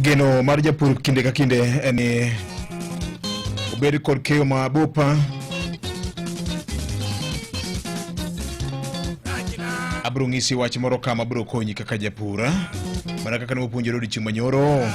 Geno mar japur kinde ka kinde en ni obed kod keyo mabupa. Abiro ng'isi wach moro ka mabiro konyi kaka japur, mana kaka ne wapuonjore odiochieng' manyoro.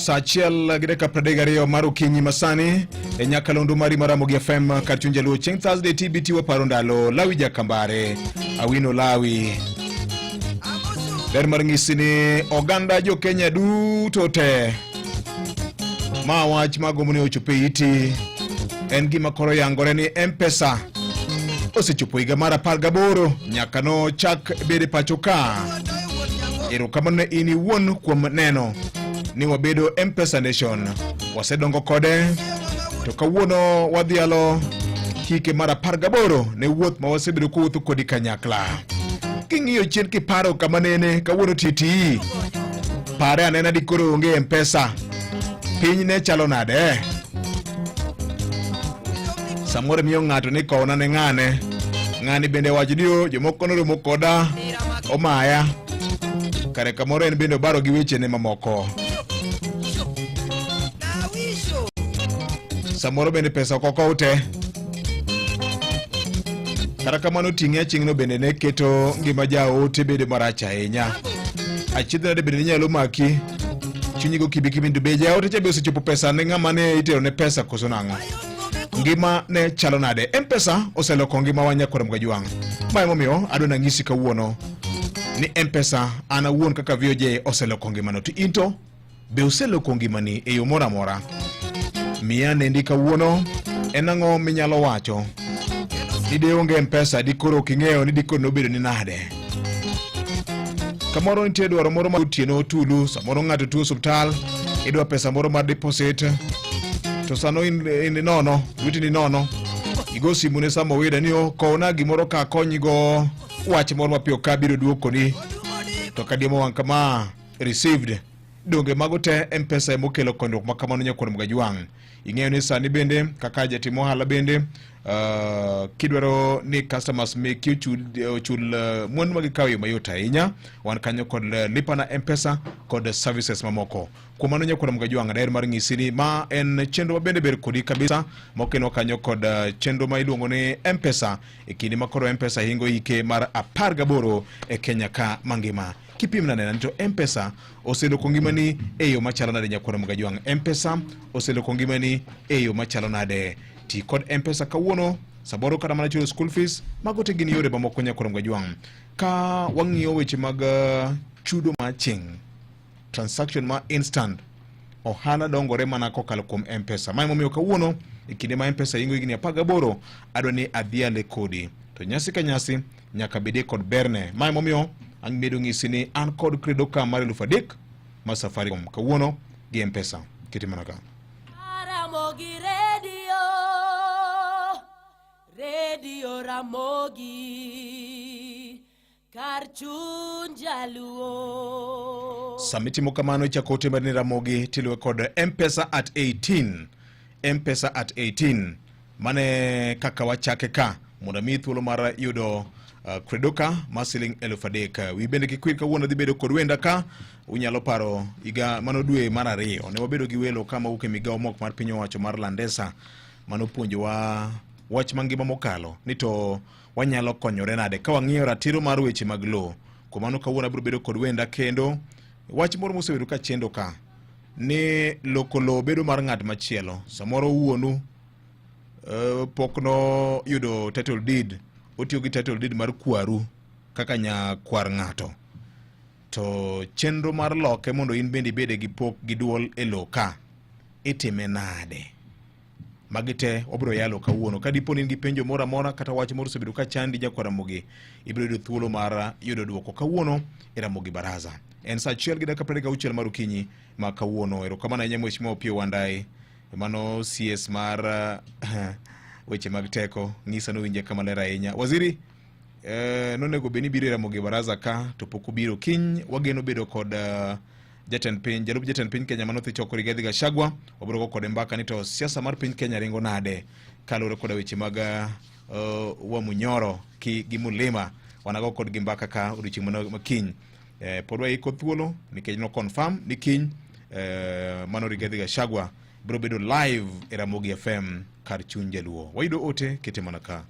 Saa achiel gi dakika 32 mar okinyi masani e nyakalondo mari mar Ramogi FM kar chuny Jaluo. Chieng' Thursday TBT waparo ndalo Lawi Jakambare, Awino Lawi. Ber mar ng'isi ni oganda jo Kenya duto te ma wach magombo ni ochopo e iti en gima koro yangore ni M-Pesa osechopo higa mar 18 nyaka nochak bedo e pacho ka. Erokamano ne in iwuon kuom neno ni wabedo M-Pesa Nation. Wasedongo kode to kawuono wadhialo hike mar 18 ne wuoth ma wasebedo kowuotho kodi kanyakla. King'iyo chien kiparo kama nene kawuono TTE pare anena di koro onge M-Pesa piny ne chalo nade? Samoro miyo ng'ato ni kowna ne ng'ane, ng'ani bende wacho ni o jomoko noromo koda omaya, kare kamoro en bende obaro gi wechene mamoko. Samoro bende pesa ok okow te. Kata kamano ting'e aching'no bende ne keto ngima jaote bedo marach ahinya. Achiedh nade bende ne nyalo maki chunyi go kibi kibi be jaote cha be osechopo pesa ne ng'ama ne itero ne pesa koso nang'o? Ngima ne chalo nade? M-Pesa oseloko ngima wa nyakwar Mgajwang'. Ma emomiyo adwa nang'isi kawuono ni M-Pesa an awuon kaka VOJ oseloko ngimano. To in to be oseloko ngimani e yo moro amora? Miya nendi kawuono en ang'o minyalo wacho ni de onge M-Pesa dikoro ok ing'eyo ni dikoro nobedo ni nade? Kamoro nitie dwaro moro mar otieno tulu, samoro ng'ato tuo osuptal, idwa pesa moro mar deposit, to sano in, in nono, lweti ni nono, igo simu ne Sam Owida ni o kowna gimoro ka akonyigo wach moro mapiyo ka biro duokoni, to kadiemo wang' kama received. Donge mago te M-Pesa emokelo konyruok ma kamano nyakwar Mgajwang'. Ing'eyo ni sani bende kaka jatim ohala bende kidwaro ni customers meki ochul, ochul mwandu ma gikawo e yo mayot ahinya, wan kanyo kod lipa na M-Pesa kod services mamoko. Kuom mano nyakwar Mgajwang', daher mar ng'isi ni ma en chenro ma bende ber kodi kabisa mokenwa kanyo kod chenro ma iluongo ni M-Pesa e kinde ma koro M-Pesa hingo hike mar 18 e Kenya ka mangima. Kipim na nena to M-Pesa oseloko ngimani e yo machalo nade nyakwar Mgajwang'? M-Pesa oseloko ngimani e yo machalo nade? Ti kod M-Pesa kawuono, samoro kata mana chulo school fees, mago te gin yore mamoko nyakwar Mgajwang'. Ka wang'iyo weche mag chudo ma aching', transaction ma instant, ohala dongore mana kokalo kuom M-Pesa. Ma emomiyo kawuono e kinde ma M-Pesa hingo higni 18, adwa ni adhiale kodi. To nyasi ka nyasi nyaka bedie kod berne. Ma emomiyo amedo ng'isi ni an kod credo ka mar 3000 mar Safaricom kawuono gi M-Pesa. Kete mana ka. Ramogi Radio, Radio Ramogi, kar chuny Jaluo. Sama itimo kamano ichako ote mar ni Ramogi tiluwe kod M-Pesa at 18. M-Pesa at 18. Mane kaka wachake ka mondo mi thuolo mar yudo credoka mar siling 3000. Wi bende kik wil kawuono dhi bedo kod wenda ka unyalo paro higa mano dwe mar ariyo ne wabedo gi welo ka mawuok e migawo mok mar piny owacho mar Landesa manopuonjowa wach mangima mokalo ni to wanyalo konyore nade ka wang'iyo ratiro mar weche mag lowo. Kuom mano kawuono abiro bedo kod wenda kendo wach moro mosebedo ka chendo ka ni loko lowo bedo mar ng'at machielo. Samoro wuonu pok noyudo title deed, otiyo gi title deed mar kwaru kaka nyakwar ng'ato. To chenro mar loke mondo in bende ibede gi pok gi duol e lowo ka itime nade? Magi te wabiro yalo kawuono. Ka dipo ni in gi penjo moro amora kata wach moro osebedo ka chandi jakwa Ramogi, ibiro yudo thuolo mar yudo duoko kawuono e Ramogi Baraza. En saa 1:36 mar okinyi ma kawuono. Erokamano ahinya Mheshimiwa Opiyo Wandayi. Mano CS mar weche mag teko ng'isa nowinje kama ler ahinya. Waziri nonego bed ni biro e Ramogi Baraza ka to pok obiro. Kiny wageno bedo kod jatend piny, jalup jatend piny Kenya mano choko Rigathi Gachagua. Wabiro go kode mbaka ni to siasa mar piny Kenya ringo nade kaluwore koda weche mag Wamunyoro ki gi Mulima. Wanago kodgi mbaka ka odiochieng' ma kiny. Pod waiko thuolo nikech no confirm ni kiny mano Rigathi Gachagua biro bedo live e Ramogi FM kar chuny jaluo. Wayudo ote kete mana ka.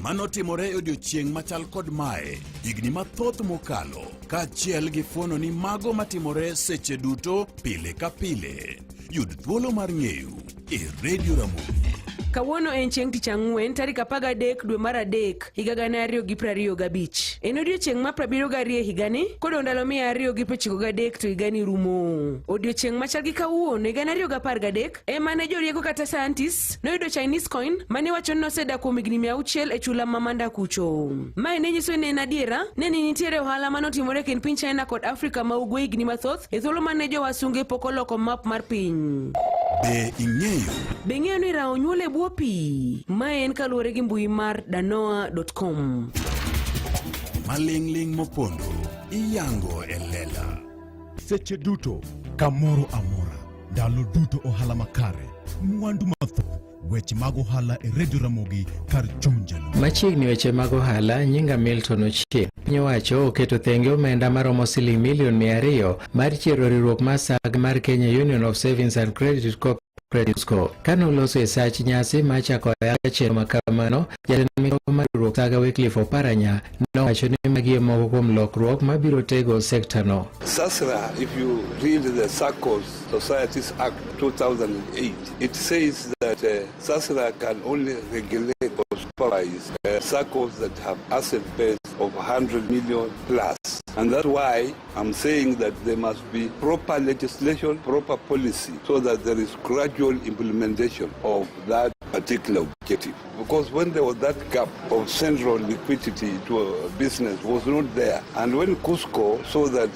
Mano timore e odiochieng' machal kod mae higni mathoth mokalo, kaachiel gi fuono ni mago matimore seche duto pile ka pile. Yud thuolo mar ng'eyo e Radio Ramogi. Kawuono en chieng' tich ang'wen tarik 13 dwe mar 3 higa 2025. En odiochieng' mar 72 e higani kodong' ndalo 293 to higani rumo. Odiochieng' machal gi kawuono e 2013 ema ne jorieko kata scientists noyudo Chinese coin mane wacho ni nosedak kuom higni 600 e chula ma Manda kucho. Mae ne nyiso ni en adiera ne ni nitiere ohala manotimore e kind piny China kod Afrika ma ugwe higni mathoth e thuolo mane jowasunge pok oloko map mar piny. Be ing'eyo? Be ing'eyo ni rao nyuol e bwo pi? Mae en kaluwore gi mbui mar danoa.com. Maling'ling' mopondo iyango e lela. Seche duto, kamoro amora, ndalo duto ohala makare, mwandu mathoth, weche mag ohala e Radio Ramogi kar chuny jaluo. Machiegni weche mag ohala, nyinga Milton Ochieng. Piny owacho oketo thenge omenda maromo siling milion 200 mar chiero riwruok mar SAG mar Kenya Union of Savings and Credit Cooperatives Co. Kane oloso e sach nyasi mar chako ayanga chenro makamano, jatend migao mar riwruok Saga Wycliffe Oparanya nowacho ni magi e moko kuom lokruok mabiro tego sekta no. SASRA, if you read the SACCOS Societies Act 2008, it says that SASRA can only regulate or supervise SACCOs that have asset base of 100 million plus. And that's why I'm saying that there must be proper legislation, proper policy, so that there is gradual implementation of that particular objective. Because when there was that gap of central liquidity to a business was not there. And when KUSCCO saw that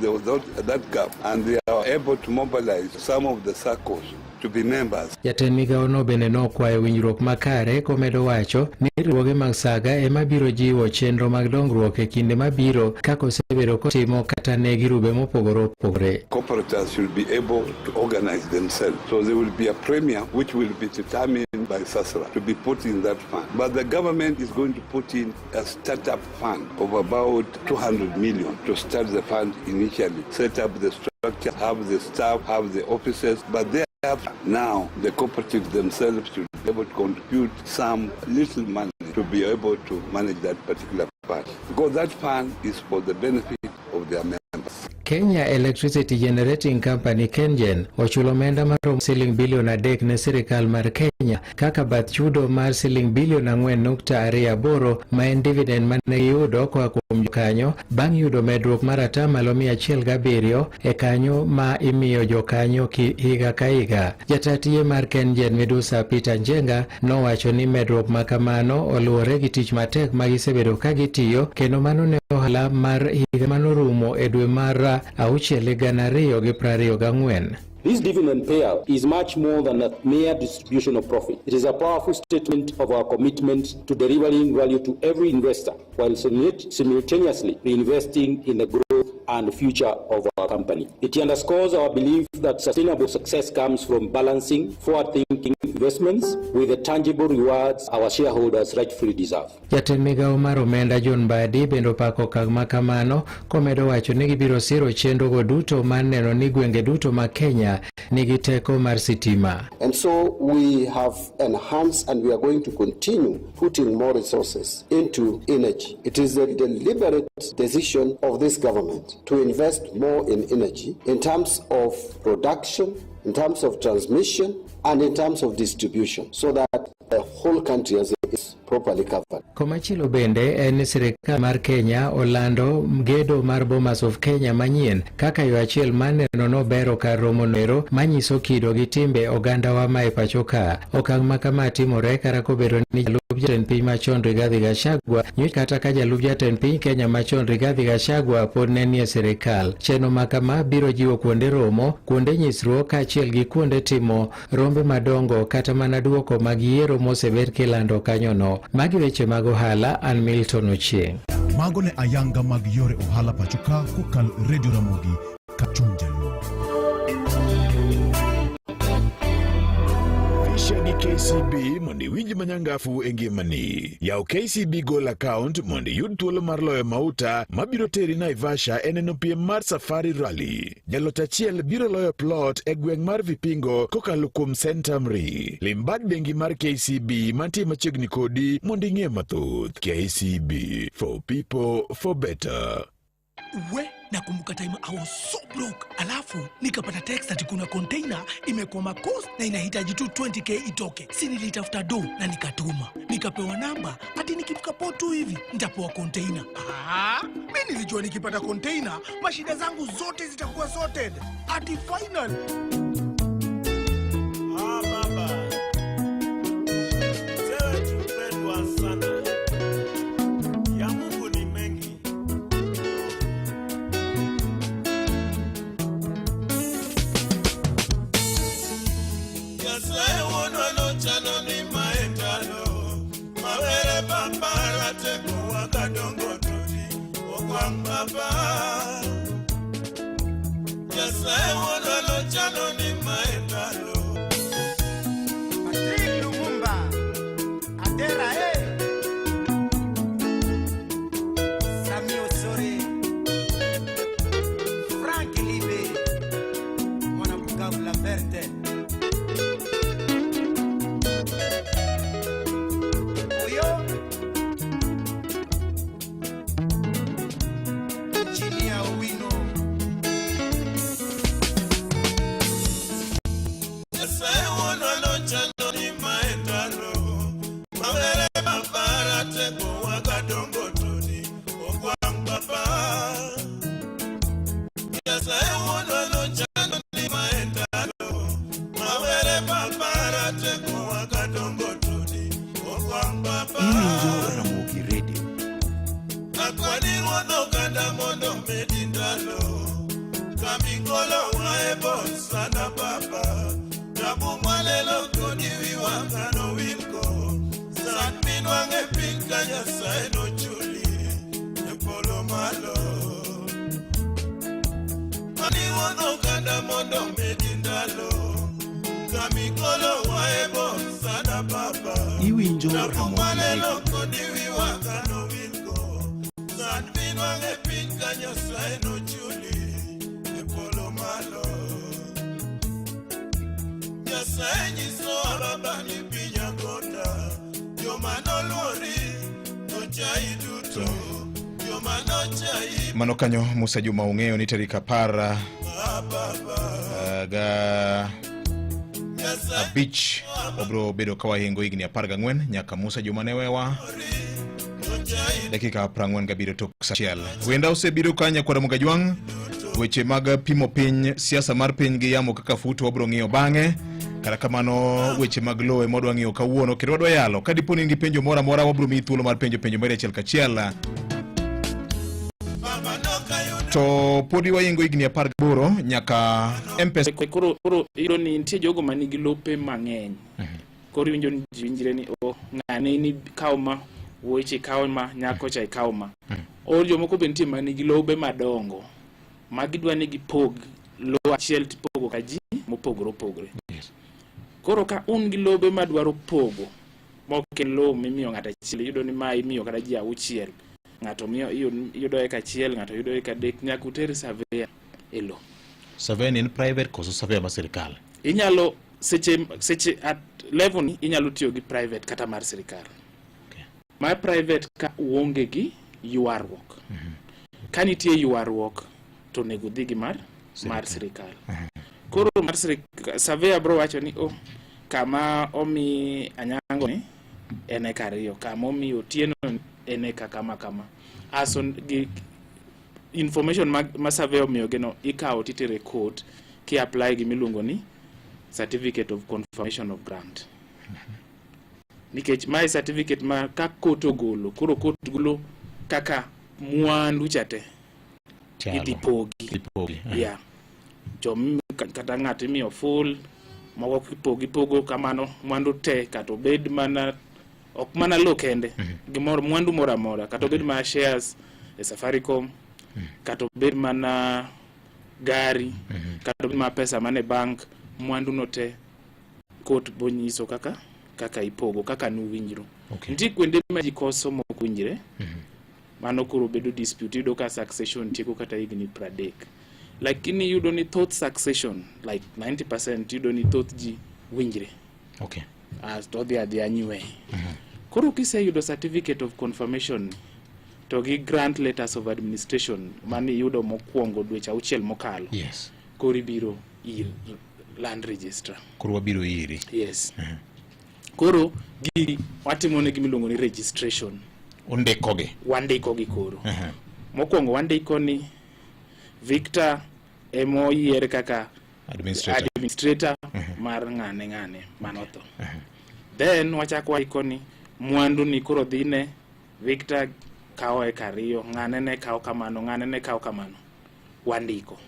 there was that gap and they are able to mobilize some of the SACCOs to be members. Jatend migao no bende nokwayo winjruok makare komedo wacho ni riwruoge mag saga ema biro jiwo chenro mag dongruok e kinde mabiro kaka osebedo kotimo kata ne girube mopogore opogore. Cooperators should be able to organize themselves. So there will be a premium which will be determined by SASRA to be put in that fund. But the government is going to put in a startup fund of about 200 million to start the fund initially, set up the structure, have the staff, have the offices, but they have now the cooperatives themselves should be able to contribute some little money to be able to manage that particular fund. Because that fund is for the benefit of their members. Kenya Electricity Generating Company KenGen ochulo omenda maromo siling bilion 3 ne sirikal mar Kenya kaka bath chudo mar siling bilion 4.28 ma en dividend mane giyudo koa kuom jokanyo bang' yudo medruok mar 107% e kanyo ma imiyo jokanyo higa ka higa. Jata tije mar KenGen Midusa Peter Njenga nowacho ni medruok ma kamano oluwore gi tich matek ma gisebedo ka gitiyo kendo mano ne ohala mar higa manorumo e dwe mar 6 2024. This dividend payout is much more than a mere distribution of profit. It is a powerful statement of our commitment to delivering value to every investor while simultaneously reinvesting in the growth and future of our company. It underscores our belief that sustainable success comes from balancing forward-thinking investments with the tangible rewards our shareholders rightfully deserve. Jatend migao mar omenda John Mbadi bende opako okang' ma kamano komedo wacho ni gibiro siro chenrogo duto mar neno ni gwenge duto ma Kenya nigi teko mar sitima. And so we have enhanced and we are going to continue putting more resources into energy. It is a deliberate decision of this government to invest more in energy in terms of production, in terms of transmission, and in terms of distribution, so that the whole country country as it is properly covered. Komachielo bende en ni sirikal mar Kenya olando gedo mar Bomas of Kenya manyien kaka yo achiel mar neno nobero kar romo noero manyiso kido gi timbe ogandawa ma e pacho ka. Okang' ma kama timore kata kobedo ni jalup jatend piny machon Rigathi Gachagua nyocha kata ka jalup jatend piny Kenya machon Rigathi Gachagua pod ne nie sirikal. Chenro ma kama biro jiwo kuonde romo, kuonde nyisruok kaachiel gi kuonde timo rombe madongo kata mana duoko mag yiero mosebed kilando kanyono. Magi weche mag ohala, an Milton Ochieng'. Mago ne ayanga mag yore ohala pacho ka kokalo e Radio Ramogi ka chuny jaluo. Fisha gi KCB mondo iwinj manyangafu e ngimani. Yaw KCB Goal account mondo iyud thuolo mar loyo mauta mabiro teri Naivasha e neno piem mar Safari Rally. Jaloch achiel biro loyo plot e gweng' mar Vipingo kokalo kuom Centamri. Lim bad bengi mar KCB mantie machiegni kodi mondo ing'e mathoth. KCB for people for better. We, nakumbuka time I was so broke, alafu nikapata text ati kuna container imekwama coast na inahitaji tu 20k itoke. Si nilitafuta do na nikatuma, nikapewa namba ati nikifika port tu hivi nitapewa container. Ah, mi nilijua nikipata container mashida zangu zote zitakuwa sorted. Ati final Ah, baba. Wewe tupendwa sana. Ya Mungu ni mengi. Nyasaye wuonwa nochano ni mae ndalo mawere baba ratego wakadongo todi ogwang' baba Nyasaye wuonwa nochano ni mae ndalo Patrick Lumumba, Adera eh. Sami Osore, Frank Libe, Mwana Bukavu La Verte. Oyo chini ya Owino. Nyasaye wuonwa nochano ni mae ndalo mawere baba ratego wakadongo todi ogwang' baba Nyasaye wuonwa nochano ni mae ndalo mawere baba ratego wakadongo todi ogwang' baba Iwinjo Ramogi Radio. Akwani ruodh oganda mondo medi ndalo kamingolo wae bor sana baba tabu mwalelo kodi wiwa kano wilgo san minwang'e piny ka Nyasaye nochuli e polo malo Ani ruodh oganda mondo medi ndalo kamigolo wae bor sana baba Iwinjo tabu Ramogi mwalelo Radio. kodi wiwa kano wilgo san minwang'e piny ka Nyasaye nochuli e polo malo Nyasaye nyisowa baba ni piny agota joma noluori nochayi duto joma nochayi Mano kanyo Musa Juma ung'eyo ni tarik apar ga abich wabiro bedo ka wahingo higni 14 nyaka Musa Juma ne wewa dakika 47 tok sa achiel. Wenda osebiro ka nyakwar Mugajwang' weche mag pimo piny siasa mar piny gi yamo kaka futo wabiro ng'iyo bang'e. Kata kamano weche mag lowo ema wadwa ng'iyo kawuono kendo wadwa yalo. Ka dipo ni in gi penjo moro amora wabiro miyi thuolo mar penjo penjo mari achiel kachiel. To podi waingo higni 18 nyaka M-Pesa Koro koro iyudo ni nitie jogo ma nigi lope mang'eny. Koro iwinjo ni ji winjre ni oh, ng'ane ni kaw ma, wuoyi cha ikaw ma, nyako cha ikaw ma. Or jomoko be nitie ma nigi lobe madongo ma gidwa ni gipog lowo achiel tipogo ka ji mopogore opogore. Koro ka un gi lobe madwaro pogo ma ok en lowo mimiyo ng'ato achiel, iyudo ni ma imiyo kata ji auchiel, ng'ato miyo iyudo eka achiel, ng'ato yudo eka adek, nyaka uter surveyor e lowo. Survey ni en private koso survey mar sirikal? Inyalo seche seche at level ni inyalo tiyo gi private kata mar sirikal. Mar private ka uonge gi ywaruok. Ka nitie ywaruok to onego udhi gi mar mar sirikal. Koro mar sirikal surveyor bro wacho ni oh kama omi Anyango ni en eka ariyo, kama omiyo Otieno en eka kama kama. Aso gi information ma survey omiyogi no ikawo titere court ki apply gimiluongo ni certificate of confirmation of grant. Nikech mae certificate ma ka court ogolo, koro court golo kaka mwandu cha te Chalo. idhi pogi. Ipogi. Yeah. Jom kata ng'ato imiyo full, moko ipogo ipogo kamano mwandu te kata obed mana ok mana lo kende gimoro mwandu moro amora kata obed mana shares e Safaricom kata obed mana gari kata obed mana pesa mane bank mwandu no te court bonyiso kaka kaka ipogo kaka nuwinjru. Okay. Nitie kuonde ma ji koso mok winjre mano koro bedo dispute iyudo ka succession tieko kata higni 30 lakini iyudo ni thoth succession like 90% iyudo ni thoth ji winjre Okay. as to odhi adhiya nywe koro kiseyudo certificate of confirmation to gi grant letters of administration mane iyudo mokwongo dweche auchiel mokalo Yes. koro ibiro ir land registrar Koro wabiro iri. yes koro gigi watimo ne gimiluongo ni registration Undikogi. wandiko gi koro mokwongo wandiko ni Victor emoyier kaka Administrator. administrator mar ng'ane ng'ane manotho then wachako waiko ni mwandu ni koro dhi ne Victor kawo eka ariyo ng'ane ne kawo kamano ng'ane ne kawo kamano wandiko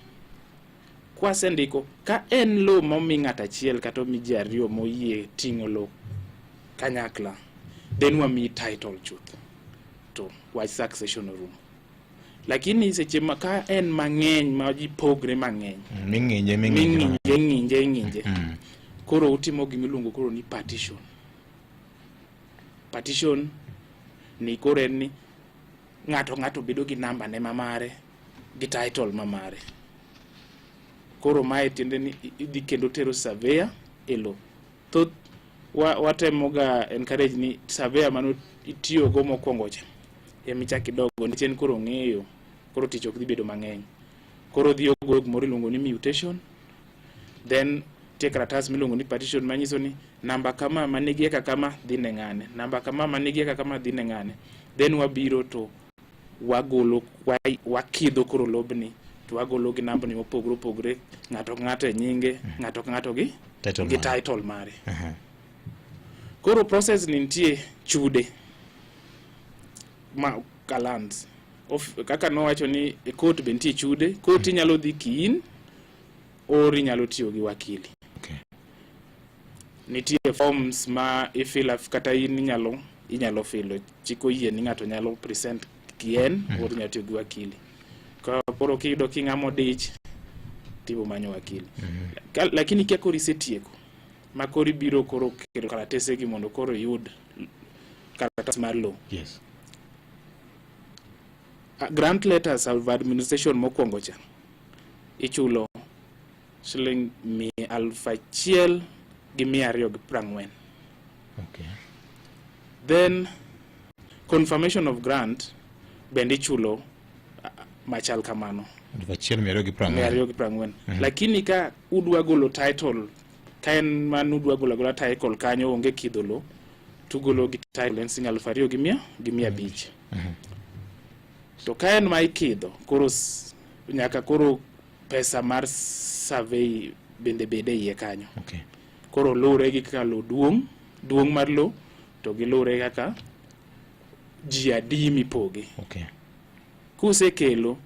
kwasendiko ka en lo momi ng'ato achiel kata omi ji ariyo moyie ting'o lo kanyakla then wamiyi title chuth to wach succession orumo lakini seche ma ka en mang'eny ma ji pogre mang'eny Ming'inje ming'inje. ming'inje ing'inje ing'inje koro utimo gimiluongo koro ni partition partition ni koro en ni ng'ato ng'ato bedo gi namba ne mamare gi title mamare koro mae tiende ni idhi kendo tero surveyor e lo thoth watemoga encourage ni surveyor mano itiyogo mokwongo cha emichak idogo nikech en koro ong'eyo koro tich ok dhi bedo mang'eny koro odhi ogoyo gimoro iluongo ni mutation then nitie karatas miluongo ni partition manyiso ni namba kama manigi eka kama dhi ne ng'ane namba kama manigi eka kama dhi ne ng'ane then wabiro to wagolo wakidho koro lobni to wagolo gi nambni mopogore opogore ng'ato ka ng'ato e nyinge ng'ato ka ng'ato gi Title gi mare. title mare koro process ni nitie chude ma kalands kaka nowacho ni e court be nitie chude court inyalo dhi kiin or inyalo tiyo gi wakili Okay. nitie forms ma ifila kata in inyalo inyalo filo chik oyie ni ng'ato nyalo present kien or inyalo tiyo gi wakili koro kiyudo king'amo dich tibo manyo wakili lakini kia koro isetieko ma koro ibiro koro kelo kalatese gi mondo koro iyud kalatas mar lowo Yes. Grant letters of administration mokwongo cha ichulo siling 1,240. Okay. Then confirmation of grant bende ichulo machal kamano 1,240. 240. Lakini ka udwa golo title ka en man udwa golo agola title kanyo onge kidho lo tugolo gi title en siling 2,500. To ka en ma ikidho koro nyaka koro pesa mar survey bende bede iye kanyo. Okay. Koro luwre gi kaka lo duong', duong' mar lo to gi luwre kaka ji adi mipoge. Okay. Kusekelo,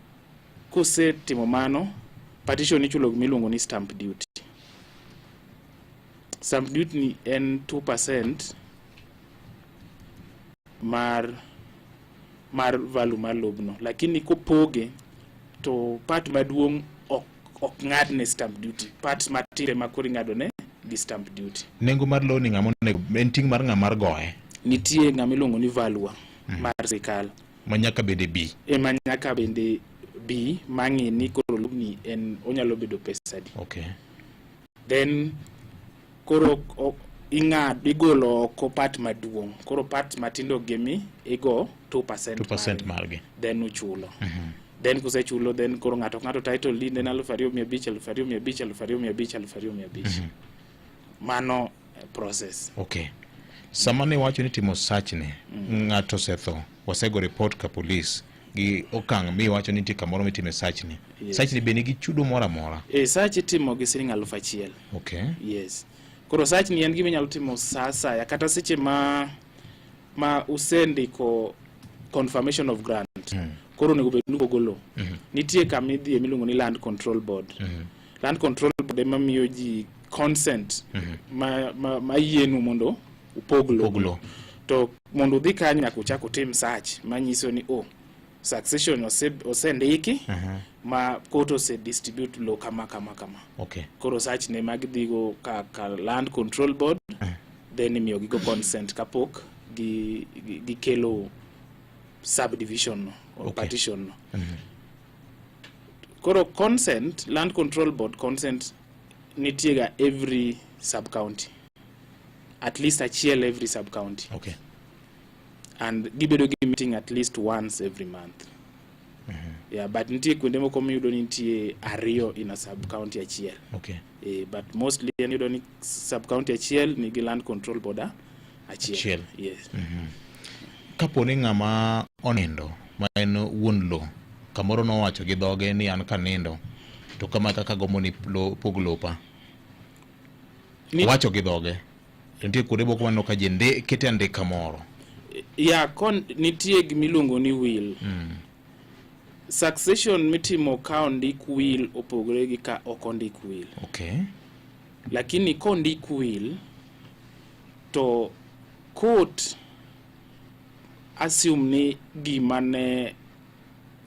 kusetimo mano, partition ichulo gimiluongo ni stamp duty. Stamp duty ni en 2% mar value mar lobno, lakini kopoge to part maduong' ok ng'adne stamp duty, part matindo ema koro ing'adone gi stamp duty. Nengo mar lowo ni ng'ama onego en ting' mar ng'ama mar goye Nitie ng'ama iluongo ni valuer mar sirikal ma nyaka bende bi. Ema nyaka bende bi mang'i ni koro lobni en onyalo bedo pesa adi. Okay. Then koro ing'ad igolo oko part maduong', koro part matindo gi emi igo 2% 2% margi. Then uchulo. Then kusechulo then koro ng'ato ka ng'ato title deed en 2,500, 2,500, 2,500, 2,500. Mano process. Okay. Sama ne wacho ni timo search ni, ng'ato osetho, wasego report ka police gi okang' mi iwacho ni nitie kamoro mitime search ni. Yes. Search ni be nigi chudo moro amora. E, search itimo gi siling 1000. Okay. Yes. Koro search ni en gima inyalo timo sa asaya kata seche ma ma usendiko confirmation of grant. Koro onego bed ni upogo lowo. Nitie kama idhiye miluongo ni Land Control Board. Land Control Board ema miyo ji consent ma yienu mondo upog lowo. To mondo udhi kanyo nyaka uchak utim search manyiso ni oh, succession osendiki ma court ose distribute lowo kama kama kama. Okay. Koro search ne ma gidhigo ka Land Control Board, then imiyo gigo consent kapok gikelo subdivision no or partition no. Koro consent, Land Control Board consent nitie ga every sub county, at least achiel every sub county. And gibedo gi meeting at least once every month. Yeah, but nitie kuonde moko miyudo ni nitie ariyo in a sub county achiel. But mostly iyudo ni sub county achiel nigi Land Control Board achiel. Achiel. Yes. Kapo ni ng'ama onindo ma en wuon lo kamoro nowacho gi dhoge ni an kanindo to kama kaka gombo ni pog lopa. Owacho gi dhoge. To nitie kuonde moko maneno ka ji kete andika moro. Ya, kon nitie gimiluongo ni will. Succession mitimo ka ondik will opogore gi ka ok ondik will. Lakini kondik will to court assume ni gima ne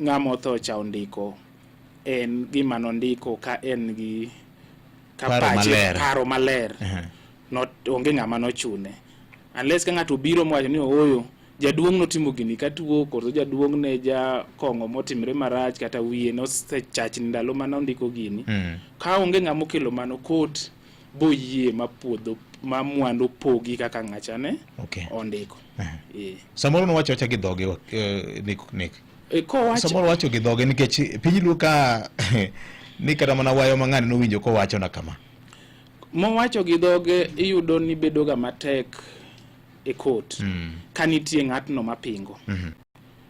ng'ama otho cha ondiko en gima nondiko ka en gi ka Paro pache- maler. paro maler. Not, onge ng'ama nochune unless ka ng'ato obiro mowacho ni ooyo jaduong' notimo gini ka tuo koso jaduong' ne ja kong'o motimre marach kata wiye nosechachni ndalo mane ondiko gini. Ka onge ng'ama okelo mano, court boyie ma puodho ma mwandu pogi kaka ng'acha ne ondiko. Samoro nowacho awacha gi dhoge, Nick, Nick. Kowacho Samoro wacho gi dhoge nikech piny Luo ka ni kata mana wayo ma ng'ani nowinjo kowacho na kama. Mowacho gi dhoge iyudo ni bedo ga matek e court ka nitie ng'atno mapingo.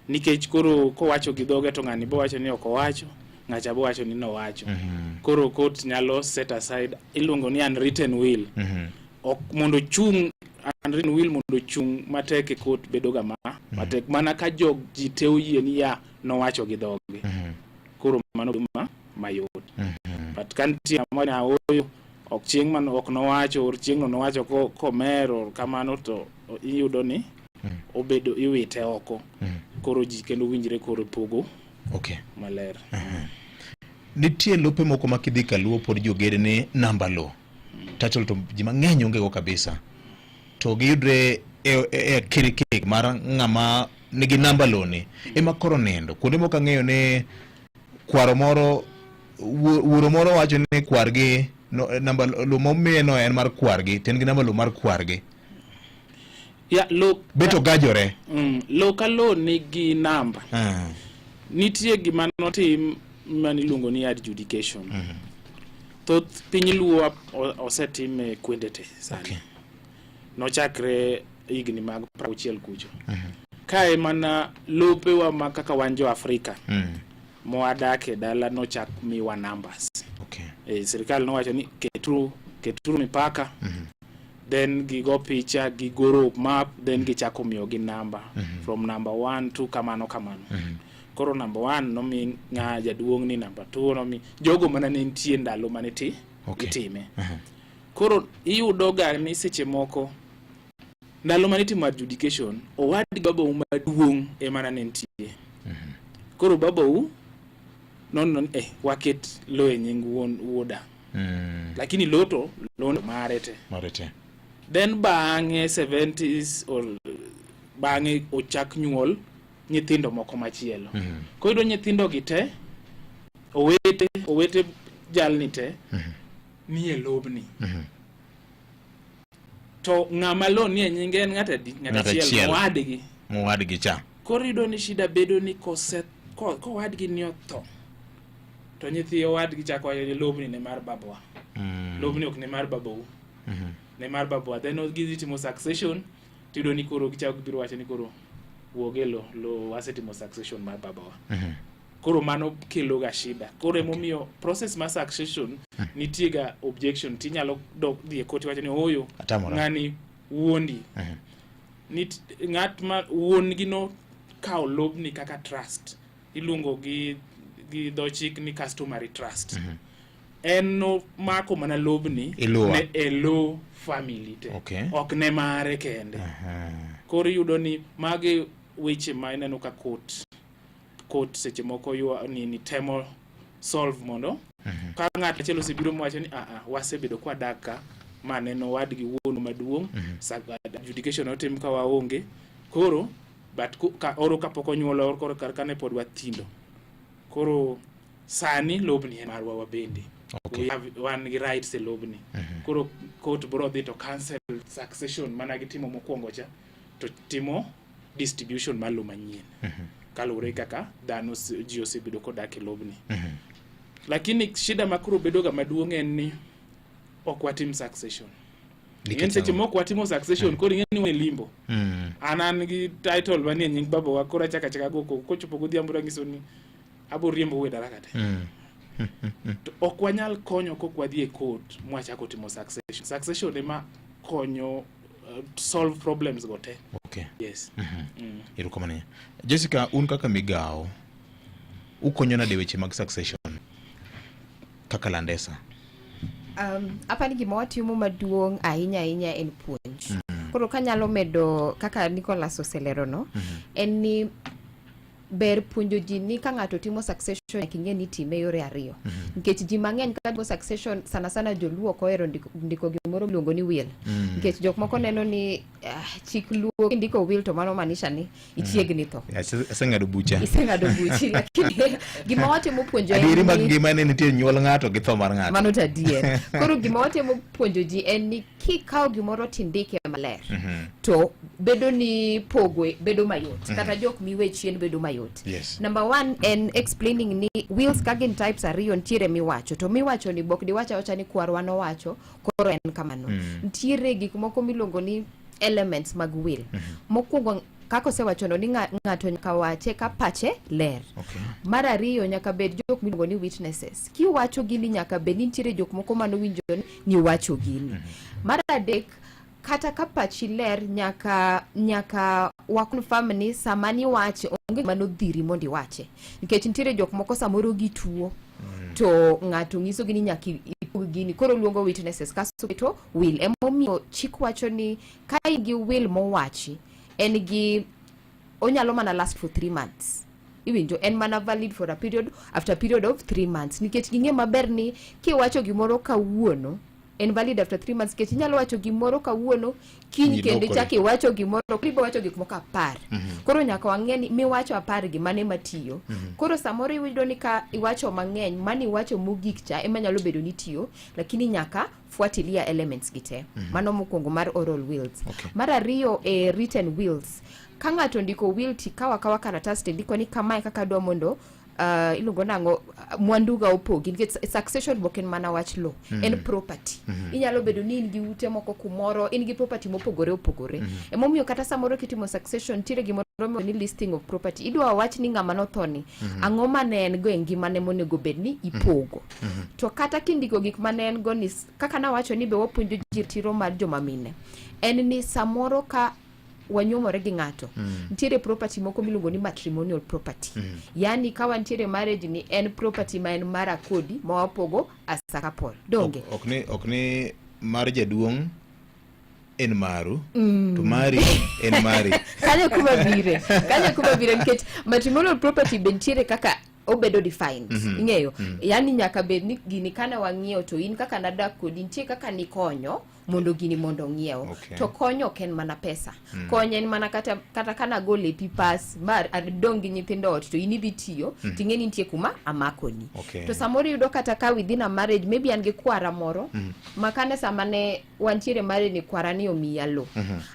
Nikech koro kowacho gi dhoge to ng'ani bowacho ni ok owacho, ng'acha bowacho ni nowacho. Koro court nyalo set aside iluongo ni unwritten will. Ok mondo chung unwritten will mondo chung matek e court bedo ga matek mana ka jog ji te oyie ni ya nowacho gi dhoge. Koro mano bedo mayot. But ka nitie ng'ama wacho ni ooyo ok chieng' mano ok nowacho or chieng'no nowacho komer or kamano to iyudo ni obedo iwite oko. Koro ji kendo winjre koro pogo maler. Nitie lope moko ma kidhi kaluo pod joged ni namba lo. Title to ji mang'eny onge go kabisa. To giyudre e kirikik mar ng'ama nigi namba lo ni ema koro nindo. Kuonde moko ang'eyo ni kwaro moro wuoro moro wacho ni kwargi no, namba lo momiye no en mar kwargi to en gi namba lo mar kwargi. Ya, lo Bet ogajore. Lo ka lo nigi namba. Nitie gima notim maniluongo ni adjudication. Thoth piny Luo osetim e kwende te sani. Nochakre higni mag 60 kucho. Kae mana lopewa ma kaka wan jo Afrika mowadak e dala nochak miwa numbers. Sirikal nowacho ni keturu mipaka. Then gigo picha, gigoro map, then gichako miyogi namba. From number 1 to kamano kamano. Koro number 1 nomi ng'a jaduong' ni number 2 nomi jogo mana ne nitie ndalo mane itime. Koro iyudo ga ni seche moko ndalo mane itimo adjudication owadgi babau maduong' ema ne nitie. Koro babau nono ni waket lo e nying wuon wuoda. Lakini lo to lo mare te. Mare te. Then bang'e 70s or bang'e ochak nyuol nyithindo moko machielo. Koro iyudo nyithindo gi te owete jalni te nie lobni. To ng'ama lo nie nyinge en ng'at adi? Ng'at Ng'at achiel, achiel. mowadgi. Mowadgi cha. Koro iyudo ni shida bedo ni kowadgi ni otho to nyithi owadgi chako wacho ni lobni ne mar babwa. Lobni ok ne mar babau. Ne mar babwa. Then gidhi timo succession. Tiyudo ni koro gichako gibiro wacho ni koro wuog e lo, lo wasetimo succession mar babawa. Koro mano kelo ga shida. Koro emomiyo process mar succession nitie ga objection tinyalo dok dhi e court iwacho ni ooyo Atamora. ng'ani wuondi. Nit, ng'at ma wuon gi no kawo lobni kaka trust iluongo gi gi dho chik ni customary trust. En nomako mana lobni Iluwa. ne e lo family te. Okay. Ok ne mare kende. Koro iyudo ni magi weche ma ineno ka court court seche moko ywa nini temo solve mondo ka ng'at achiel osebiro mowacho ni aa wasebedo kwadak ka ma neno wadgi wuon maduong' sa- adjudication otim ka waonge koro but ko- ka oro kapok onyuolo or koro kar kane pod wathindo koro sani lobni en marwa wabende Okay. We have, wan gi rights e lobni koro court bro dhi to cancel succession mana gitimo mokwongo cha to timo distribution mar lowo manyien kaluwore gi kaka dhano ose- ji osebedo kodak e lobni lakini shida ma koro bedoga maduong' en ni ok watim succession Nikech ing'eni seche ang'o? mok watimo succession koro ing'eni wan e limbo an an gi title manie nying babawa koro achaka achaka go koko kochopo godhiambo tanyiso ni abo riembo e dala ka te to ok wanyal konyo kok wadhi e court mwachako timo succession succession ema konyo solve problems go te Okay. yes Erokamano. ahinya. Jessica, un kaka migawo ukonyo nade weche mag succession kaka Landesa? Apani gima watimo maduong' ahinya ahinya en puonj. Koro kanyalo medo kaka Nicholas oselerono, en ni ber puonjo ji ni ka ng'ato timo succession nyaka ing'e ni itime yore ariyo. Nikech ji mang'eny ka timo succession sana sana joluo ok ohero ndiko, ndiko gimoro miluongo ni will. Nikech jok moko neno ni ah, chik luo kindiko will to mano maanisha ni ichiegni tho. Aseng'ado bucha. Iseng'ado buchi lakini gima watemo puonjo en Adieri mag ni- ngima ne nitie nyuol ng'ato gi tho mar ng'ato. mano to adier koro gima watemo puonjo ji en ni kikawo gimoro tindike maler to bedo ni pogo bedo mayot kata jok miwe chien bedo mayot Yes. number one en explaining ni wills ka gin types ariyo nitiere miwacho to miwacho ni bok diwach awacha ni kwarwa nowacho koro en kamano nitiere gik moko miluongo ni elements mag will mokwongo kaka osewachono ni ng'ato nyaka wache ka pache ler Okay. mar ariyo nyaka bed jok miluongo ni witnesses kiwacho gini nyaka bed ni nitiere jok moko manowinjo ni niwacho gini mar adek kata ka pachi ler nyaka nyaka wa confirm ni sama niwache onge gima nodhiri mondo iwache nikech nitiere jok moko samoro gituo to ng'ato nyisogi ni nyaka ipog gini koro luongo witnesses kasto keto will emomiyo chik wacho ni ka in gi will mowachi en gi onyalo mana last for 3 months iwinjo en mana valid for a period after period of 3 months nikech ging'e maber ni kiwacho gimoro kawuono en valid after 3 months nikech inyalo wacho gimoro kawuono kiny Kiny kendo lokore. ichak iwacho gimoro ibo wacho gik moko apar koro nyaka wang'e ni miwacho apar gi mane matiyo koro samoro iyudo ni ka iwacho mang'eny mane iwacho mogik cha ema nyalo bedo ni tiyo lakini nyaka fuatilia elements gi te mano mokwongo mar oral wills Okay. mar ariyo e written wills ka ng'ato ondiko will tikawo akawa karatas tindiko ni kamae kaka adwa mondo iluongo nang'o mwanduga opogi nikech succession bok en mana wach lo en property inyalo bedo ni in gi ute moko kumoro in gi property mopogore opogore emomiyo kata samoro kitimo succession nitiere gimoro miluongo ni listing of property idwa wach ni ng'ama notho ni ang'o mane en go e ngimane monego bed ni ipogo to kata kindiko gik mane en go ni kaka nawacho ni be wapuonjo ji ratiro mar joma mine en ni samoro ka wanyuomore gi ng'ato nitiere property moko miluongo ni matrimonial property yani ka wantiere marriage ni en property ma en mara kodi ma wapogo as a couple donge Ok ni ok ni mar jaduong' en maru to mari en mari. kanyo kuma bire kanyo kuma bire nikech matrimonial property be nitiere kaka obedo defined ing'eyo yani nyaka bed ni gini kane wang'iewo to in kaka nadak kodi nitie kaka nikonyo mondo gini mondo ong'iew Okay. to konyo ok en mana pesa kony en mana kata kata kana go lepi pas ma adong gi nyithindo ot to in idhi tiyo ting'e ni nitie kuma amakoni Okay. to samoro iyudo kata ka within a marriage maybe an gi kwara moro ma kane sama ne wantiere marriage ni kwara ni omiya lo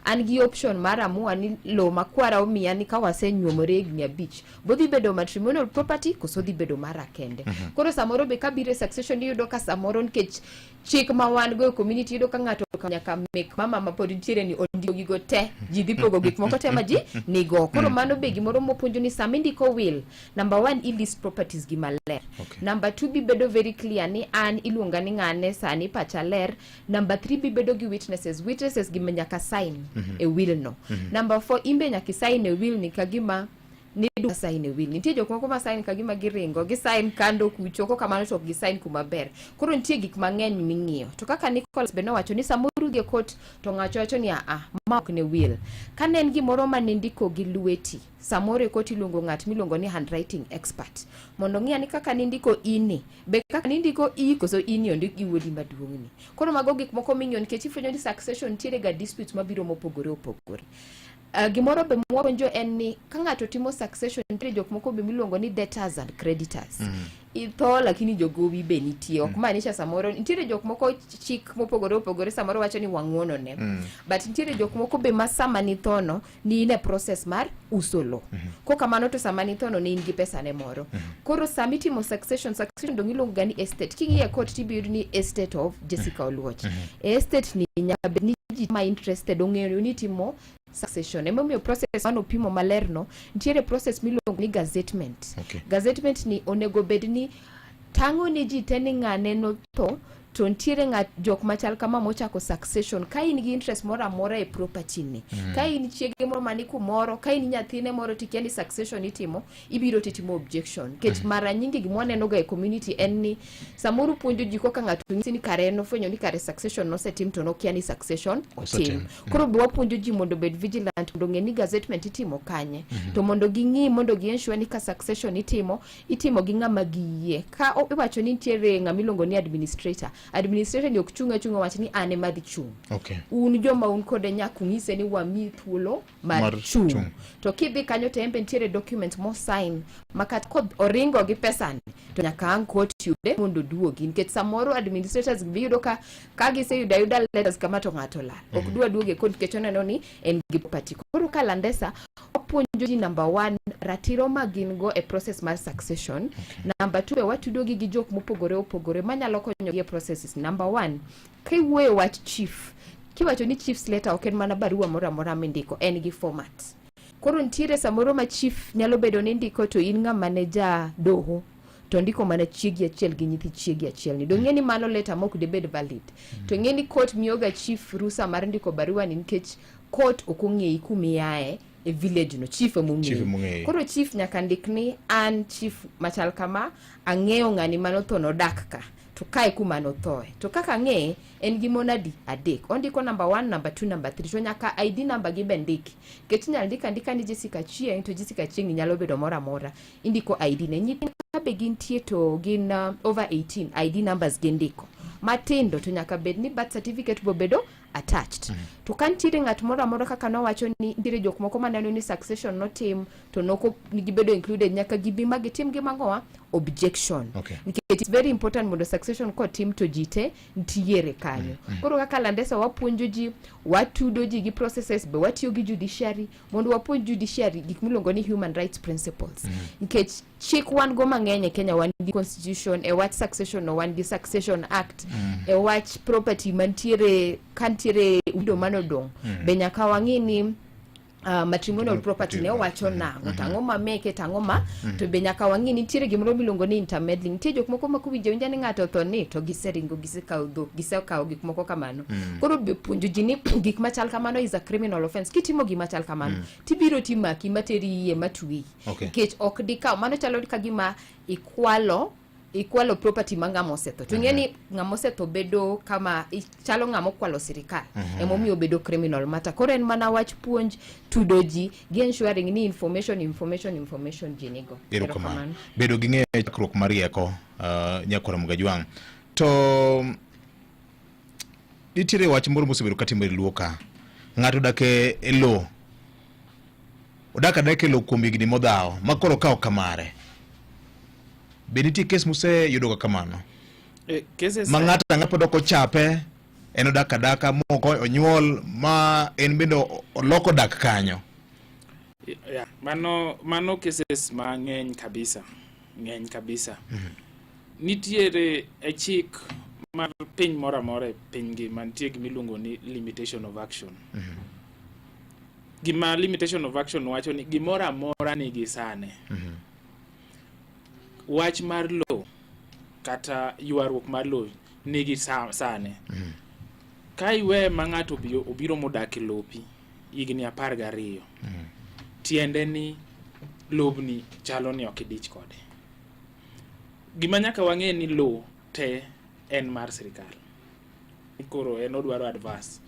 an gi option mar amua ni lo ma kwara omiya ni ka wasenyuomore higni abich bodhi bedo matrimonial property koso dhi bedo mara kende koro samoro be kabiro e succession iyudo ka samoro nikech Chik ma wan go e community iyudo ka ng'ato okawo nyaka mek mama ma pod nitiere ni ondiko gigo te, ji dhi pogo gik moko te ma ji nigo. Koro mano be gimoro mopuonjo ni sama indiko will, number one i list properties gi maler. Number two bibedo very clear ni an iluonga ni ng'ane sani pacha ler. Number three bibedo gi witnesses, witnesses gi nyaka sign e will no. Number four imbe nyaka isign e will ni kagima nidwa sign e will. Nitie jok moko ma sign kagima giringo, gi sign kando kucho, kokamano to ok gi sign kuma ber. Koro nitie gik mang'eny ming'iyo. To kaka Nicholas be nowacho ni samoro udhi e court to ng'acho wacho ni aa, ma ok ne will. Ka ne en gimoro mane indiko gi lweti, samoro e court iluongo ng'at miluongo ni handwriting expert mondo ong'i ni kaka nindiko i ni, be kaka nindiko i koso i ni ondik gi wuodi maduong' ni. Koro mago gik moko ming'iyo nikech ifwenyo ni succession nitiere ga disputes mabiro mopogore opogore. Gimoro be mwapuonjo en ni ka ng'ato timo succession nitiere jok moko be miluongo ni debtors and creditors. Itho lakini jogowi be nitie. Ok maanisha samoro nitiere jok moko chik mopogore opogore samoro wacho ni wang'uono ne. But nitiere jok moko be ma sama nithono ni in e process mar uso lo. Kokamano to sama nithono ne in gi pesa ne moro. Koro sama itimo succession, succession dong iluongo ga ni estate. King'iyo e court tibiro yudo ni estate of Jessica Oluoch. E estate ni nyaka bed ni ji ma interested ong'eyo ni itimo succession. Emomiyo process mano pimo maler no, nitiere process miluongo ni gazettement. Gazettement ni onego bed ni tang'o ni ji te ni ng'ane notho to nitiere ng'at jok machal kama mochako succession. Ka in gi interest moro amora e property ni, ka in chiege moro mani kumoro, ka in nyathine moro tikia ni succession itimo, ibiro titimo objection. Nikech mara nyingi gima waneno ga e community en ni samoro puonjo ji koka ng'ato nyisi ni kare en ofwenyo ni kare succession nosetim to nokia ni succession otim. Koro be wapuonjo ji mondo obed vigilant mondo ong'e ni gazettement itimo kanye. To mondo ging'i mondo gi ensure ni ka succession itimo, itimo gi ng'ama giyie. Ka iwacho ni nitiere ng'ama iluongo ni administrator, administrator ni ok chung' achung'a wach ni an ema adhi chung'. Un joma un kode nyaka ung'ise ni wamiyi thuolo mar Mar chung'. chung'. To kidhi kanyo to en be nitiere document mo sign ma kata kod oringo gi pesani to nyaka ang' court yude mondo oduogi nikech samoro administrators gi biyudo ka ka giseyudo ayuda letters kama to ng'ato lal. Ok dwa duogo e court nikech oneno ni en gi property. Koro ka Landesa wapuonjo ji number one ratiro ma gin go e process mar succession. Number two be watudogi gi jok mopogore opogore manyalo konyogi e processes. Number one, kiwuoyo wach chief, kiwacho ni chief's letter ok en mana barua moro amora mindiko, en gi format. Koro nitiere samoro ma chief nyalo bedo ni ndiko to in ng'ama ne ja doho to ndiko mana chiegi achiel gi nyithi chiegi achiel ni. Dong' ni mano letter mok dibed valid. To ng'e ni court miyoga chief rusa mar ndiko barua ni nikech court ok ong'eyi kumiaye e village no, chief ema Chief ong'eyi. ema ong'eyi. Koro chief nyaka ndik ni an chief machal kama, ang'eyo ng'ani manotho nodak ka. To kae kuma nothoe. To kaka ang'eye, en gi mon adi? Adek. Ondiko number 1, number 2, number 3. To nyaka ID number gi be ndiki. Nikech inyalo ndik andika ni Jessica Chieng', to Jessica Chieng' ni nyalo bedo moro amora. Indiko ID ne. Nyithindo ka be gintie to gin over 18, ID numbers gindiko. Matindo to nyaka bed ni birth certificate bobedo attached. To ka nitiere ng'at moro amora kaka nowacho ni nitiere jok moko maneno ni succession notim to noko gibedo included, nyaka gibi ma gitim gima ang'owa? Objection. Nikech it's very important mondo succession kotim to ji te ntiere kanyo. Koro kaka Landesa wapuonjo ji, watudo ji gi processes, be watiyo gi judiciary mondo wapuonj judiciary gik miluongo ni human rights principles. Nikech chik wan go mang'eny e Kenya, wan gi constitution e wach succession no, wan gi succession act e wach property mantiere ka nitiere widow manodong', be nyaka wang'i ni matrimonial property ne owacho nang'o, to ang'o ma meke, to ang'o ma to be nyaka wang'i nitiere gimoro miluongo ni intermeddling. Nitie jok moko ma kowinjo awinja ni ng'ato otho ni to giseringo, gisekawo dhok, gisekawo gik moko kamano. Koro be puonjo ji ni gik machal kamano is a criminal offense. Kitimo gima chal kamano, tibiro timaki materi iye matweyi. Nikech ok dikaw mano chalo ka gima ikwalo property ma ng'ama osetho. To ing'e ni ng'ama osetho bedo kama chalo ng'ama okwalo sirikal. Emomiyo obedo criminal matter. Koro en mana wach puonj, tudo ji gi ensuring ni information, information, information ji nigo. Erokamano. Bedo gi ng'eyo chakruok mar rieko, nyakwar Mgajwang'. To nitiere wach moro mosebedo katimore e Luo ka. Ng'ato odak e lowo. Odak adaka e lowo kuom higni modhawo, ma koro okawo kamare. Be nitie kes museyudo ga kamano? Cases Ma ng'ato ang'ata pod ok ochape, en odak adaka moko onyuol ma en bende oloko dak kanyo. Yeah, mano cases mang'eny kabisa, ng'eny kabisa. Nitiere e chik mar piny moro amora e piny ngima nitie gima iluongo ni limitation of action. Gima limitation of action wacho ni gimoro amora nigi sane. Wach mar lowo kata ywaruok mar lowo nigi sane. Ka iwe ma ng'ato obiro modak e lopi higni 12, tiende ni lobni chalo ni ok idich kode. Gima nyaka wang'e ni lowo te en mar sirikal. Koro en odwaro advance.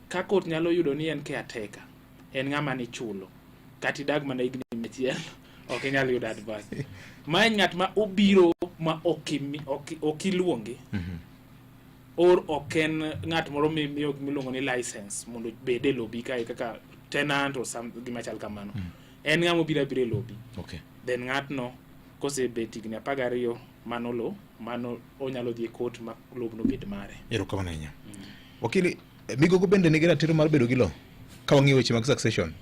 Ka court nyalo yudo ni en caretaker, en ng'ama nichulo, kata idag mana higni 100, ok inyal yudo advance. Ma en ng'at ma obiro ma ok iluonge. Or ok en ng'at moro mimiyo miluongo ni license mondo obed e lobi kae kaka tenant or some gima chal kamano. En ng'ama obiro abira e lobi. Then ng'atno kosebet higni 12 mano lo mano onyalo dhi e court ma lobno bed mare. Erokamano ahinya. Wakili, migogo bende nigi ratiro mar bedo gi lowo ka wang'iyo weche mag succession.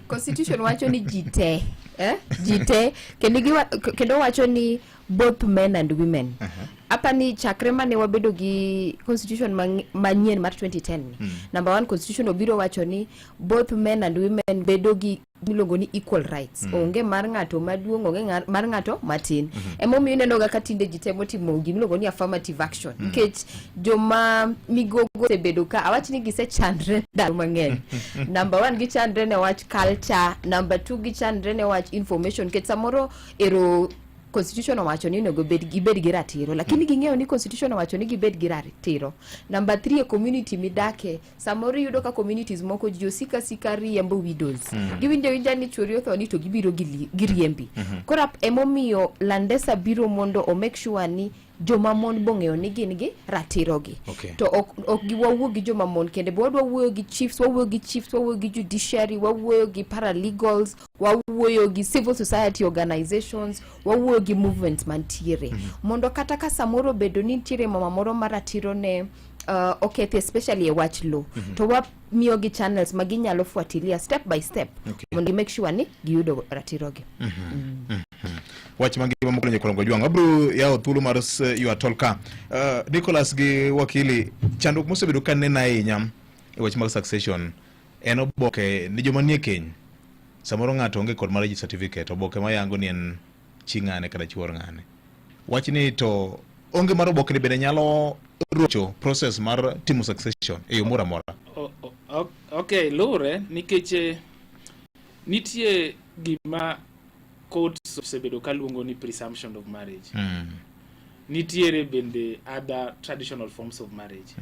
Constitution wacho ni ji te, eh? Ji te kendo kendo wacho ni both men and women. Apa ni chakre mane wabedo gi constitution manyien mar 2010 ni. Number one, constitution obiro wacho ni both men and women bedo gi miluongo ni equal rights. Onge mar ng'ato maduong', onge mar ng'ato matin. Emomiyo ineno ga ka tinde ji temo timo gimiluongo ni affirmative action. Nikech joma migogo osebedo ka awach ni gisechandre ndalo mang'eny. Number one, gichandre ne wach culture. Number two, gichandre ne wach information. Nikech samoro ero constitution owacho ni onego gibed gi ratiro, lakini ging'eyo ni constitution owacho ni gibed gi ratiro. Number three, e community midake, samoro iyudo ka communities moko ji osika sika riembo widows. Giwinjo awinja ni chuori otho ni to gibiro giriembi. Koro emomiyo Landesa biro mondo o make sure ni joma mon bong'eyo ni gin gi ratiro gi. To ok gi wawuo gi joma mon kende, be wadwa wuoyo gi chiefs, wawuoyo gi chiefs, wawuoyo gi judiciary, wawuoyo gi paralegals, wawuoyo gi civil society organizations, wawuoyo gi movements mantiere. Mondo kata ka samoro obedo ni nitiere mama moro ma ratiro ne okethi especially e wach lowo, to wamiyo gi channels ma ginyalo fuatilia step by step mondo gi make sure ni giyudo ratiro gi. Wach mangima mokalo nyakwar Ojwang'. Abiro yawo thuolo mar ywa tol ka. Nicholas gi wakili, chandruok mosebedo ka neno ahinya e wach mag succession en oboke ni joma nie keny. Samoro ng'ato onge kod marriage certificate, oboke mayango ni en chi ng'ane kata chuor ng'ane. Wach ni to onge mar oboke ni bende nyalo rocho process mar timo succession e yo moro amora. Ok, luwre nikech nitie gima courts osebedo ka luongo ni presumption of marriage. Nitiere bende other traditional forms of marriage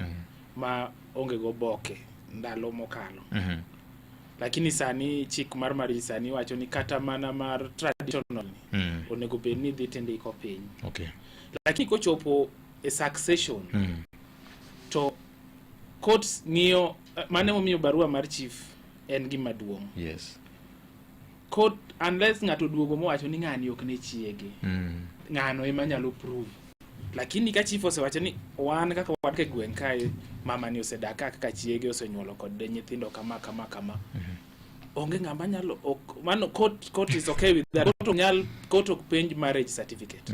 ma onge go oboke ndalo mokalo. Lakini sani chik mar marriage sani wacho ni kata mana mar traditional ni onego bed ni dhi tindiko piny. Lakini kochopo e succession to courts ng'iyo, mano emomiyo barua mar chief en gima duong'. Court, unless ng'ato oduogo mowacho ni ng'ani ok ne chiege, ng'ano ema nyalo prove. Lakini ka chief osewacho ni wan kaka wadak e gweng' kae, mama ni osedak ka kaka chiege, osenyuolo kod nyithindo kama kama kama. Onge ng'ama nyalo, ok, mano court is okay with that. Court ok nyal, court ok penj marriage certificate.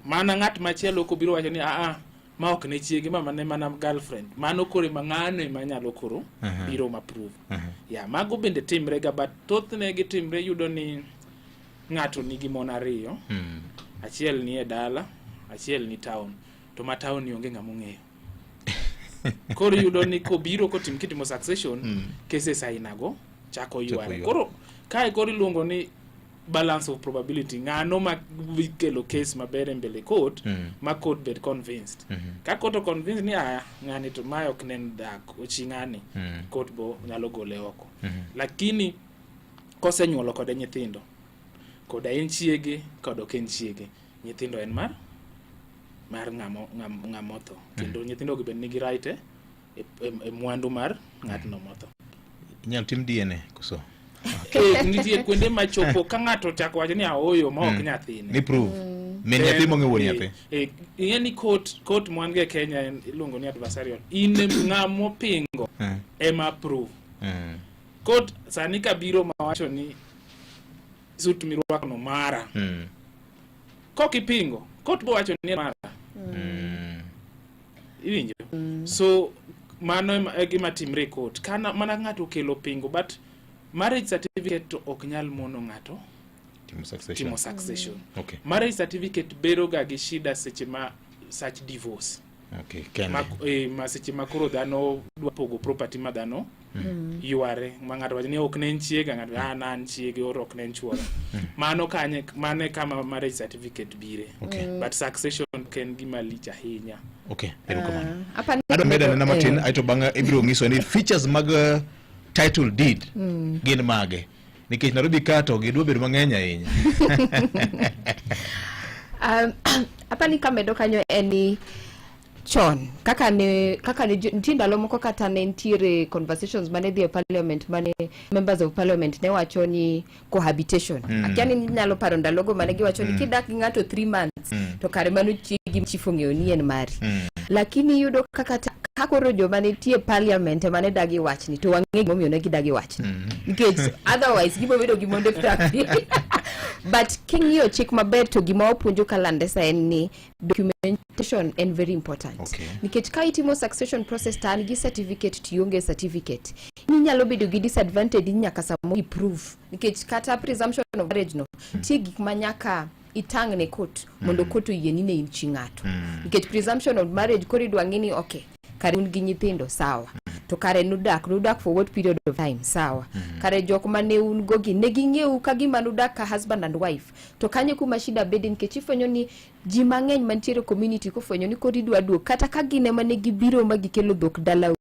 Mana ng'at machielo kobiro wacho ni a a ma ok ne chiege, mama ne mana girlfriend, mano koro ema ng'ano ema nyalo koro biro ma prove. Ya, mago bende timre ga, but thothne gitimre yudo ni ng'ato nigi mon ariyo, achiel ni e dala, achiel ni town, to ma town ni onge ng'ama ong'eyo. Koro iyudo ni kobiro kotim kitimo succession, cases ainago chako Chako yware. yware. Koro kae koro iluongo ni balance of probability, ng'ano ma kelo case maber e mbele court, ma court bed convinced. Ka court o convinced ni aya ng'ani to mae ok nen dak ochi ng'ani, court bo nyalo gole oko. Lakini kosenyuolo kode nyithindo, koda en chiege kod ok en chiege, nyithindo en mar ng'amo otho. Kendo nyithindo gi bende nigi right e mwandu mar ng'atno motho. Inyalo tim DNA koso? Nitie kuonde machopo ka ng'ato ochako wacho ni aoyo ma ok nyathine. Ni prove. Min nyathi mong'e wuon nyathi. Ing'e ni court mwan go e Kenya en iluongo ni adversarial. In ng'ama opingo ema prove. Court sani kabiro mawacho ni suit mirwako no mara. Kok ipingo, court bo wacho ni mara. Iwinjo? So mano e gima timre e court. Kana mana ng'ato okelo pingo but marriage certificate to ok nyal mono ng'ato Timo succession. timo succession. Okay. Marriage certificate bedo ga gi shida seche ma such divorce. Okay, kende. Ma seche ma koro dhano dwa pogo property ma dhano yware ma ng'ato wacho ni ok ne en chiega, ng'ato ah na an chiege or ok ne en chuora. Mano kanye mano e kama marriage certificate bire. But succession ok en gima lich ahinya. Okay, erokamano. Apani Adwa medo anena matin aeto bang'e ibiro nyiso ni features mag title deed gin mage. Nikech Nairobi ka to gidwa bedo mang'eny ahinya. Apani kamedo kanyo en ni chon kaka ne nitie ndalo moko kata ne nitiere conversations mane dhi e parliament mane members of parliament ne wacho ni cohabitation. Akia ni inyalo paro ndalogo mane giwacho ni kidak gi ng'ato 3 months to kare mano chiegi chief ong'eyo ni en mari. Lakini iyudo kaka ka koro joma nitie parliament ema ne dagi wachni to wang'e gimomiyo ne gidagi wachni nikech otherwise gibo bedo gi monde 20. But king'iyo chik maber to gima wapuonjo ka Landesa en ni documentation en very important. Nikech ka itimo succession process to an gi certificate to ionge certificate, inyalo bedo gi disadvantage ni nyaka samo i-prove, nikech kata presumption of marriage no nitie gik ma nyaka itang' ne court mondo court oyie ni ne in chi ng'ato. Nikech presumption of marriage koro idwa ng'i ni okay, kare un gi nyithindo, sawa, to kare nudak for what period of time, sawa, kare jok mane un go gi ne ging'eu ka gima nudak ka husband and wife. To kanyo kuma shida bede, nikech ifwenyo ni ji mang'eny mantiere community kofwenyo ni koro idwa duok, kata ka gin ema ne gibiro ma gikelo dhok dalau,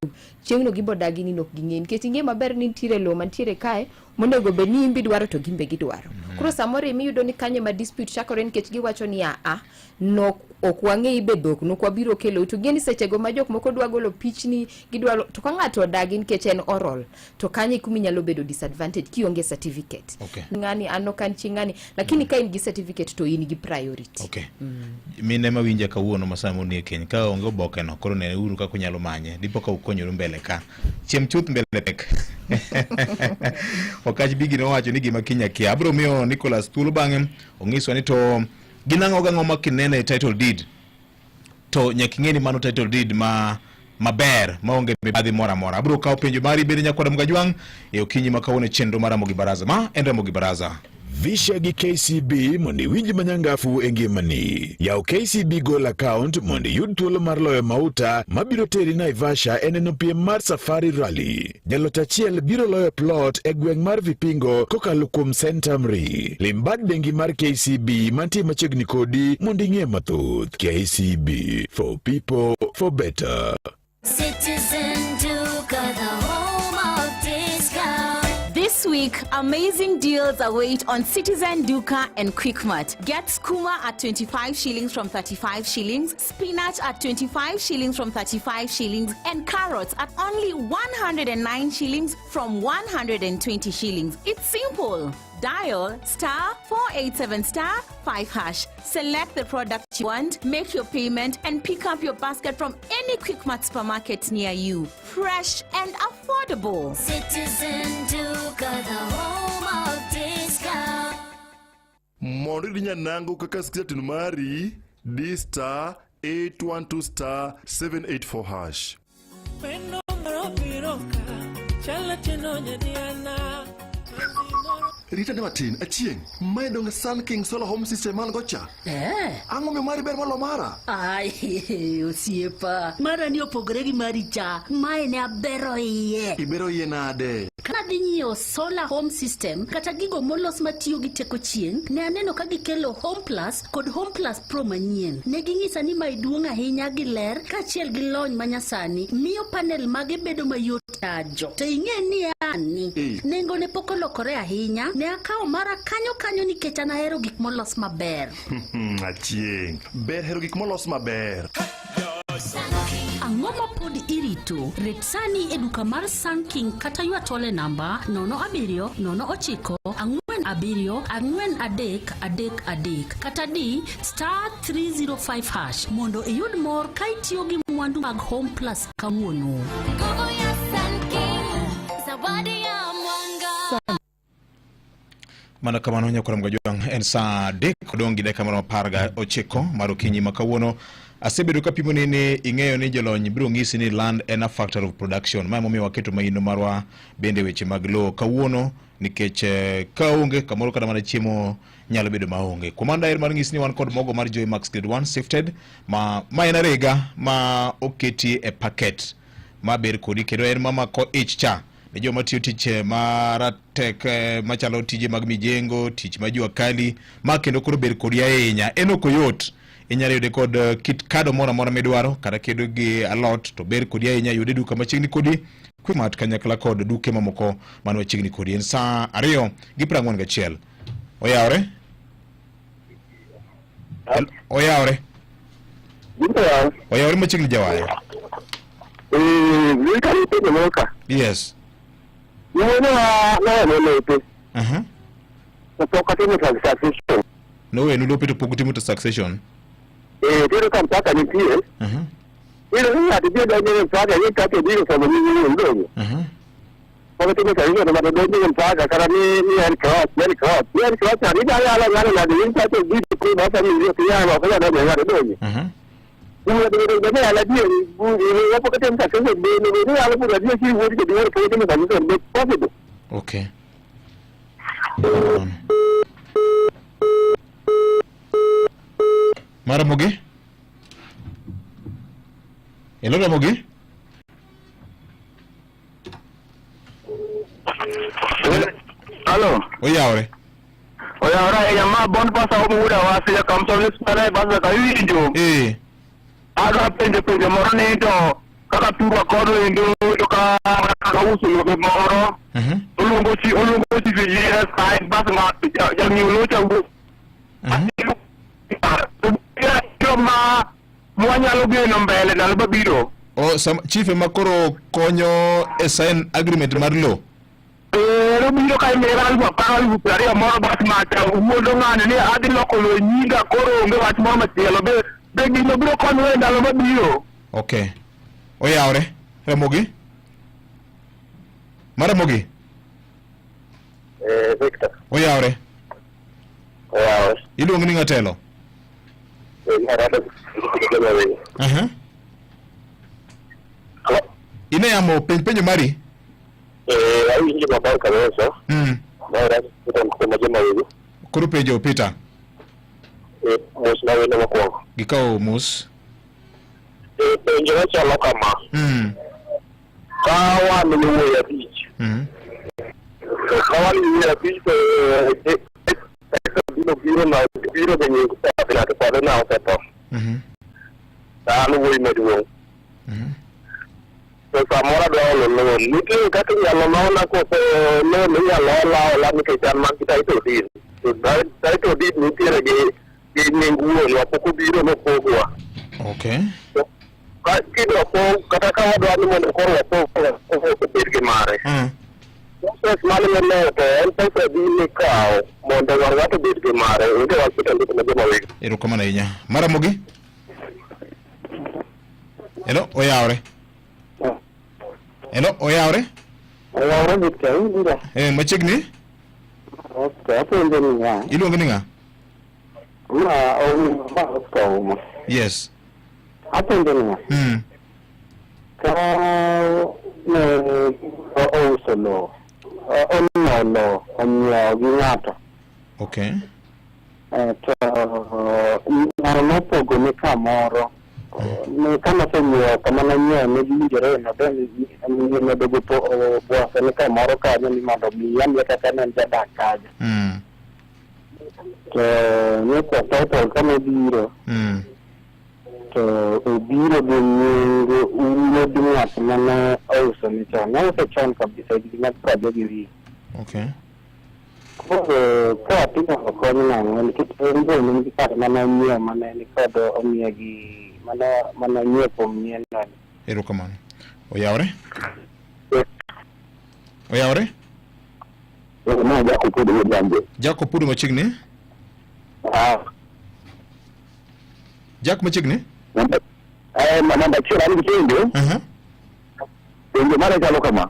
chieng'no gibo dagi ni nok ging'e, nikech ing'e maber ni nitiere lowo mantiere kae monego bed ni imbi dwaro to gimbe gidwaro. Koro samoro emiyudo ni kanyo ema dispute chakore, nikech giwacho ni aa nok ok wang'e be dhok nok wabiro kelo to gini sechego ma jok moko dwa golo pichni gidwaro, to ka ng'ato odagi nikech en oral, to kanyo e kuma inyalo bedo disadvantage kionge certificate. Ng'ani an ok an chi ng'ani, lakini ka in gi certificate to in gi priority. Okay. Mine mawinja kawuono ma sama unie keny ka onge oboke no koro ne uru kaka unyalo manye dipo ka ukonyoru mbele ka chiem chuth mbele pek. Okach Bigi nowacho ni gima kinya kia. Abiro miyo Nicholas thuolo bang'e onyiswa ni to gin ang'o gang'o ma kineno e title deed to nyaka ing'e ni mano title deed ma maber maonge mibadhi moro amora. Abiro kawo penjo mari bende nyakwara Mgajwang' e okinyi ma kawuono e chenro mar Ramogi Baraza. Ma en Ramogi Baraza. Visha gi KCB mondo iwinj manyangafu e ngimani. Yaw KCB Goal account mondo iyud thuolo mar loyo mauta mabiro teri Naivasha e neno piem mar Safari Rally. Jaloch achiel biro loyo plot e gweng' mar Vipingo kokalo kuom Centum Re. Lim bad bengi mar KCB mantie machiegni kodi mondo ing'e mathoth. KCB, for people, for better. Citizen Duka, the home of discount. This week, amazing deals await on Citizen Duka and Quickmart. Get skuma at 25 shillings from 35 shillings, spinach at 25 shillings from 35 shillings, and carrots at only 109 shillings from 120 shillings. It's simple. Dial star 487 star 5 hash. Select the product you want, make your payment, and pick up your basket from any Quickmart supermarket near you. Fresh and affordable. Citizen Duka, the home of discount. Mondo iyud nyanango kaka skiza mari, di star 812 star 784 hash. Pendo moro biro ka, chalo tieno nyadiana. Rita ne matin, achieng'. Mae donge Sun King Solar Home System an go cha? Eh. Ang'o miyo mari ber molo mara? Ai, osiepa. Mara ni opogore gi mari cha. Mae ne abero iye. Ibero iye nade? Kadhi nyiewo solar home system kata gigo molos matiyo gi teko chieng', ne aneno ka gikelo Home Plus kod Home Plus Pro manyien. Ne ging'isa ni mae duong' ahinya gi ler kaachiel gi lony manyasani miyo panel mage bedo mayot tajo. To ing'e ni ani, nengo ne pok olokore ahinya, ne akawo mara kanyo kanyo nikech an ahero gik molos maber. Achieng'. Ber hero gik molos maber. Ang'o ma pod irito? Ret sani e duka mar Sun King kata ywa tole namba 07 09 47 43 33 kata di star 305 hash mondo iyud mor ka itiyo gi mwandu mag Home Plus kawuono. Nguvu ya Sun King, zawadi ya mwanga. Mana kamano nyakwara Mgajwang' en saa 3 odong' gi dakika maromo 19 mar okinyi ma kawuono. Asebedo kapimoni ni ing'eyo ni jolony biro ng'isi ni land en a factor of production. Ma emomiyo waketo maino marwa bende weche mag lowo kawuono nikech eh, ka onge kamoro kata mana chiemo nyalo bedo maonge. Kuom mano daher mar ng'isi ni wan kod mogo mar Joy Max Grade 1 sifted ma ma en arega ma oketi e packet ma ber kodi kendo en mamako ich cha ne joma tiyo tich eh, maratek eh, machalo tije mag mijengo, tich ma jua kali ma kendo koro ber kodi ahinya. En ok oyot inyalo yude kod eh, kit kado moro amora midwaro kata kedo gi alot to ber kodi ahinya yude duka machiegni kodi Quickmart kanyakla kod duke mamoko man machiegni kodi en saa 2:41 oyawore oyawore oyawore machiegni jawayo yes Nowenu lope to pok utimo to succession. Eh, tero ka mpaka nitie. Iyudo ni ng'ato biro donjo e mpaka ni kaka obiro somo nying wuon donge. Pok otimo succession to ng'ato donjo e mpaka kata ni ni en cross, ni en cross. Ni en cross ni inyalo yalo ng'ato nade in kaka obiro kuma family ok inyal ok inyal donjo e ng'ato donge. Wuon onego bed ni yalo adier, pok otimo succession be onego bed ni yalo bura adier chi wuod jaduong' pok otimo succession be possible. Okay. Maramogi? Hello Ramogi? Halo. Oyawore. Oyawore ahinya ma Bond Pasa Omo Wuod Awasi jakamsol ni basa ka iwinjo. Eh. Adwa penjo penjo moro ni to kaka thurwa kono endo to ka ka uso lope moro oluongo chi oluongo chi ji e side bas ng'ato jang'iew locha wuok. Joma mwanyalo geno mbele ndalo mabiro. O sam chief ema koro konyo e sign agreement mar lowo. Eh, nobiro ka imiye 10,000 20,000 moro bas macha wuondo ng'ani ni adhi loko lowo e nyinga koro onge wach moro machielo be be gino biro konyowa e ndalo mabiro. Okay. Oyawore. Ramogi? Maramogi? Eh, Victor. Oyawore. Oyawore. Iluongi ni ng'atelo? Uh-huh. Ine yamo penj penjo mari. Eh, awinjo maber kabisa. Maera kutoka kwa jema wewe. Koro penjo Peter. Eh, mos na wendo mokwongo. Gikawo mos. Eh, penjo machalo kama. Ka wan gi wuoyi abich. Ka wan gi wuoyi abich to eh, biro biro na biro gi nying papina to kwadho na osetho. To an wuoyi maduong'. To samoro adwa olo loan. Nitie kaka inyalo lona koso loan inyalo ola ola nikech an man gi title deed. To title deed nitiere gi gi nying wuonwa pok obiro mopogwa. Okay. Ka kidwa pog kata ka wadwa ni mondo koro wapog obed gi mare. Process mane moluwo to en pesa adi mikawo mondo ng'ato obed gi mare onge wach keto ndiko ma joma weg. Erokamano ahinya. Maramogi? Hello, oyawore. Hello, oyawore. Oyawore Victor, iwinja? Eh, machiegni? Okay, apenjo niya. Iluongi ni ng'a? Ma Ouma, ma Oscar Ouma. Yes. Apenjo niya. Ka ne ouso lowo, onyiewo lowo, onyiewo gi ng'ato. Okay. Eh, to ng'ano nopogo ne kamoro ne kama osenyiewo kama nonyiewo ne giwinjore nomedo go bwase ne kamoro kanyo ni mondo miye amiya kaka ne en jadak kanyo to nyocha title kane biro to obiro gi nying wuod ng'at mane ousone chon nouse chon kabisa higni mag 70 gi wiye Okay. Koro ka inyalo kony nang'o nikech en be ne nigi kar mane onyiewo mane nikod omiye gi mane mane onyiewo kuom nyieno. Erokamano. Oyawore? Oyawore? Ma Jack Opudo wuod Jambo. Jack Opudo machiegni? Ah. Jack machiegni? Eh, namba achiel an gi penjo. Penjo mare chalo kama.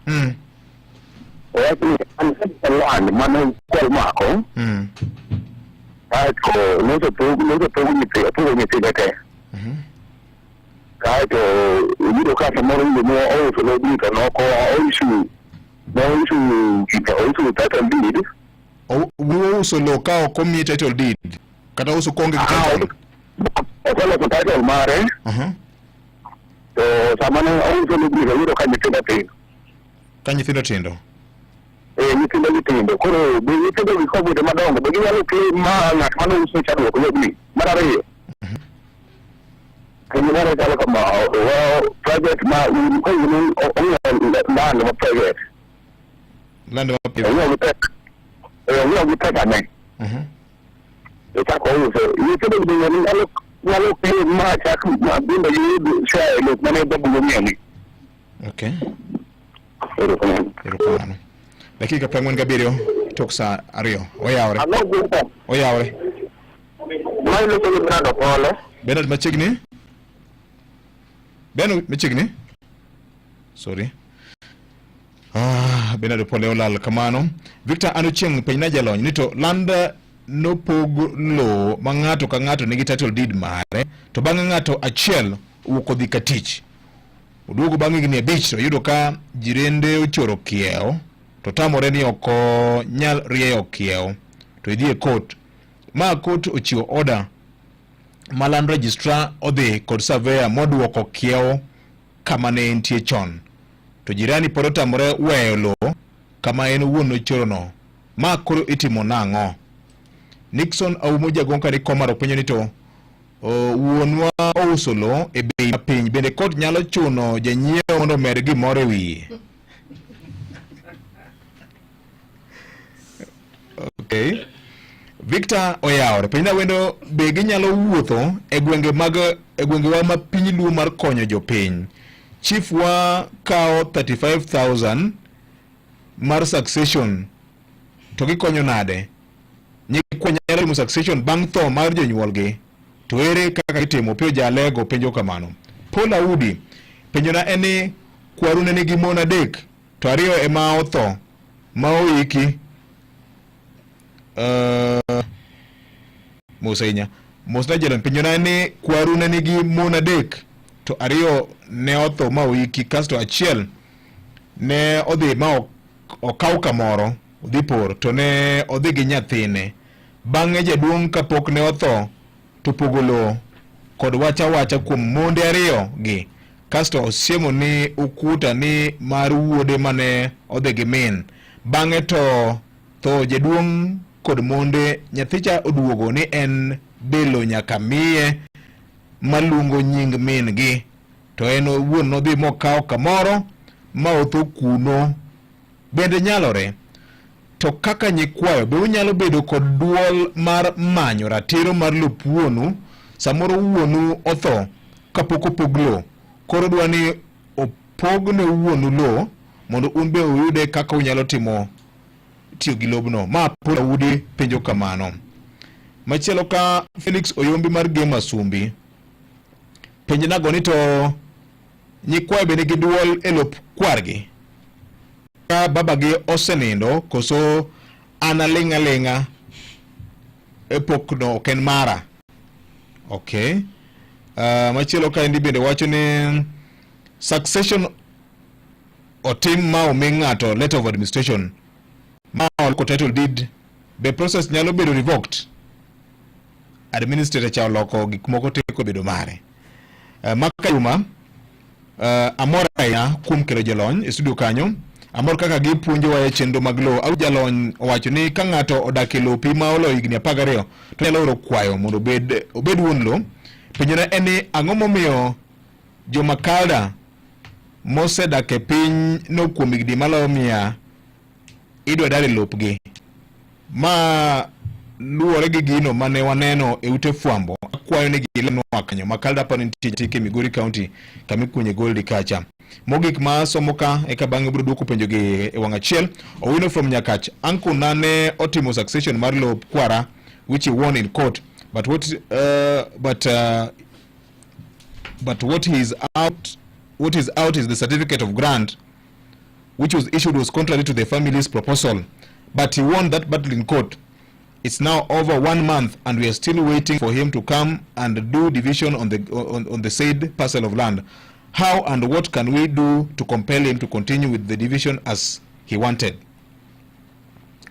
Owach ni an land mane kwal mako. Kaeto nyocha opog nyocha opog nyithindo opogo nyithinde te. Kaeto iyudo ka samoro yie ne ouso ne ji to noko oissue ne oissue kita oissue title deed. Ouso lowo ka ok omiye title deed kata ouso koonge gi title. Ok oloso title mare. To sama ne ouso ne ji to oyudo ka nyithindo tindo. Ka nyithindo tindo. Eh, nyithindo gi tindo. Koro be nyithindo gi kobedo madongo be ginyalo claim ma ng'at mane ouso cha duok lobni. Mar ariyo. Kendo mano chalo kama wa private ma un ka un ong'iewo land ma private. Land ma private. Ong'iewo gi pesa. Eh, ong'iewo gi pesa ne. To chako ouso. Nyithindo gi bende nyalo nyalo claim ma chak ma bende giyud share e lop mane babu ong'iewo ni. Okay. Erokamano. Erokamano. Dakika 47 tok saa 2. Oyawre. Oyawre. Ma iloso gi Bernard Opolo. Bernard machiegni. Bernard machiegni. Sorry. Ah, Bernard Opolo olal kamano. Victor Anuchieng penjna jalony ni to land nopog lowo ma ng'ato ka ng'ato nigi title deed mare to bang'e ng'ato achiel owuok odhi ka tich. Oduogo bang' higni 5 to oyudo ka jirende ochoro kiewo to tamore ni ok onyal rieyo kiewo to idhi e court ma court ochiwo order ma land registrar odhi kod surveyor moduoko kiewo kama ne entie chon to jirani pod otamore weyo lowo kama en owuon nochorono. Ma koro itimo nang'o? Nixon Aumo Jagonka ni Komar openjo ni to wuonwa ouso lowo e bei mapiny, bende court nyalo chuno janyiewo mondo omed gimoro e wiye? Okay. Victor Oyawore, penjna wendo be ginyalo wuotho e gwenge mag e gwengewa ma piny Luo mar konyo jopiny. Chief wa kawo 35,000 mar succession to gikonyo nade? Nyikwa nyalo timo succession bang' tho mar jonyuolgi to ere kaka gitimo? Opiyo Jalego penjo kamano. Paul Audi penjona en ni kwaru ne nigi mon 3 to 2 ema otho ma oiki. Mos ahinya. Mos na jalony penjona en ni kwaru ne nigi mon 3 to 2 ne otho ma oiki kasto achiel ne odhi ma okaw kamoro odhi por to ne odhi gi nyathine. Bang'e jaduong' kapok ne otho to pogo lowo kod wach awacha kuom monde 2 gi kasto osiemo ni ukuta ni mar wuode mane odhi gi min. Bang'e to tho jaduong' kod monde nyathicha oduogo ni en be lowo nyaka miye maluongo nying min gi to en owuon nodhi mokawo kamoro ma otho kuno. Bende nyalore? To kaka nyikwayo be unyalo bedo kod duol mar manyo ratiro mar lop wuonu? Samoro wuonu otho kapok opog lowo, koro dwa ni opog ne wuonu lowo mondo un be uyude kaka unyalo timo tiyo gi lobno. Ma Paul Audi penjo kamano. Machielo ka Felix Oyombi mar Gem Asumbi penjo nago ni to nyikwayo be nigi duol e lop kwargi ka babagi osenindo koso an aling' aling'a e pokno ok en mara. Okay. Machielo kaendi bende wacho ni succession otim ma omi ng'ato letter of administration ma oloko title deed, be process nyalo bedo revoked? Administrator cha oloko gik moko te kobedo mare. Maka Juma, amor ahinya kuom kelo jolony e studio kanyo. Amor kaka gipuonjowa e chenro mag lowo. Au jalony owacho ni ka ng'ato odak e lopi ma oloyo higni 12 to nyalo oro kwayo mondo obed wuon lowo. Penjona en ni ang'o momiyo jomakalda mosedak e piny no kuom higni maloyo 100 idwa dar e lopgi? Ma luwore gi gino mane waneno e ute fwambo. Akwayo ni gilenwa kanyo. Makalda aparo ni nitie jatike e Migori County kama ikunye goldi kacha. Mogik ma somo ka eka bang'e biro duoko penjo gi e wang' achiel. Owino from Nyakach. Uncle na ne otimo succession mar lop kwara which he won in court but what is out, what is out is the certificate of grant which was issued was contrary to the family's proposal, but he won that battle in court. It's now over one month and we are still waiting for him to come and do division on the, on the said parcel of land. How and what can we do to compel him to continue with the division as he wanted?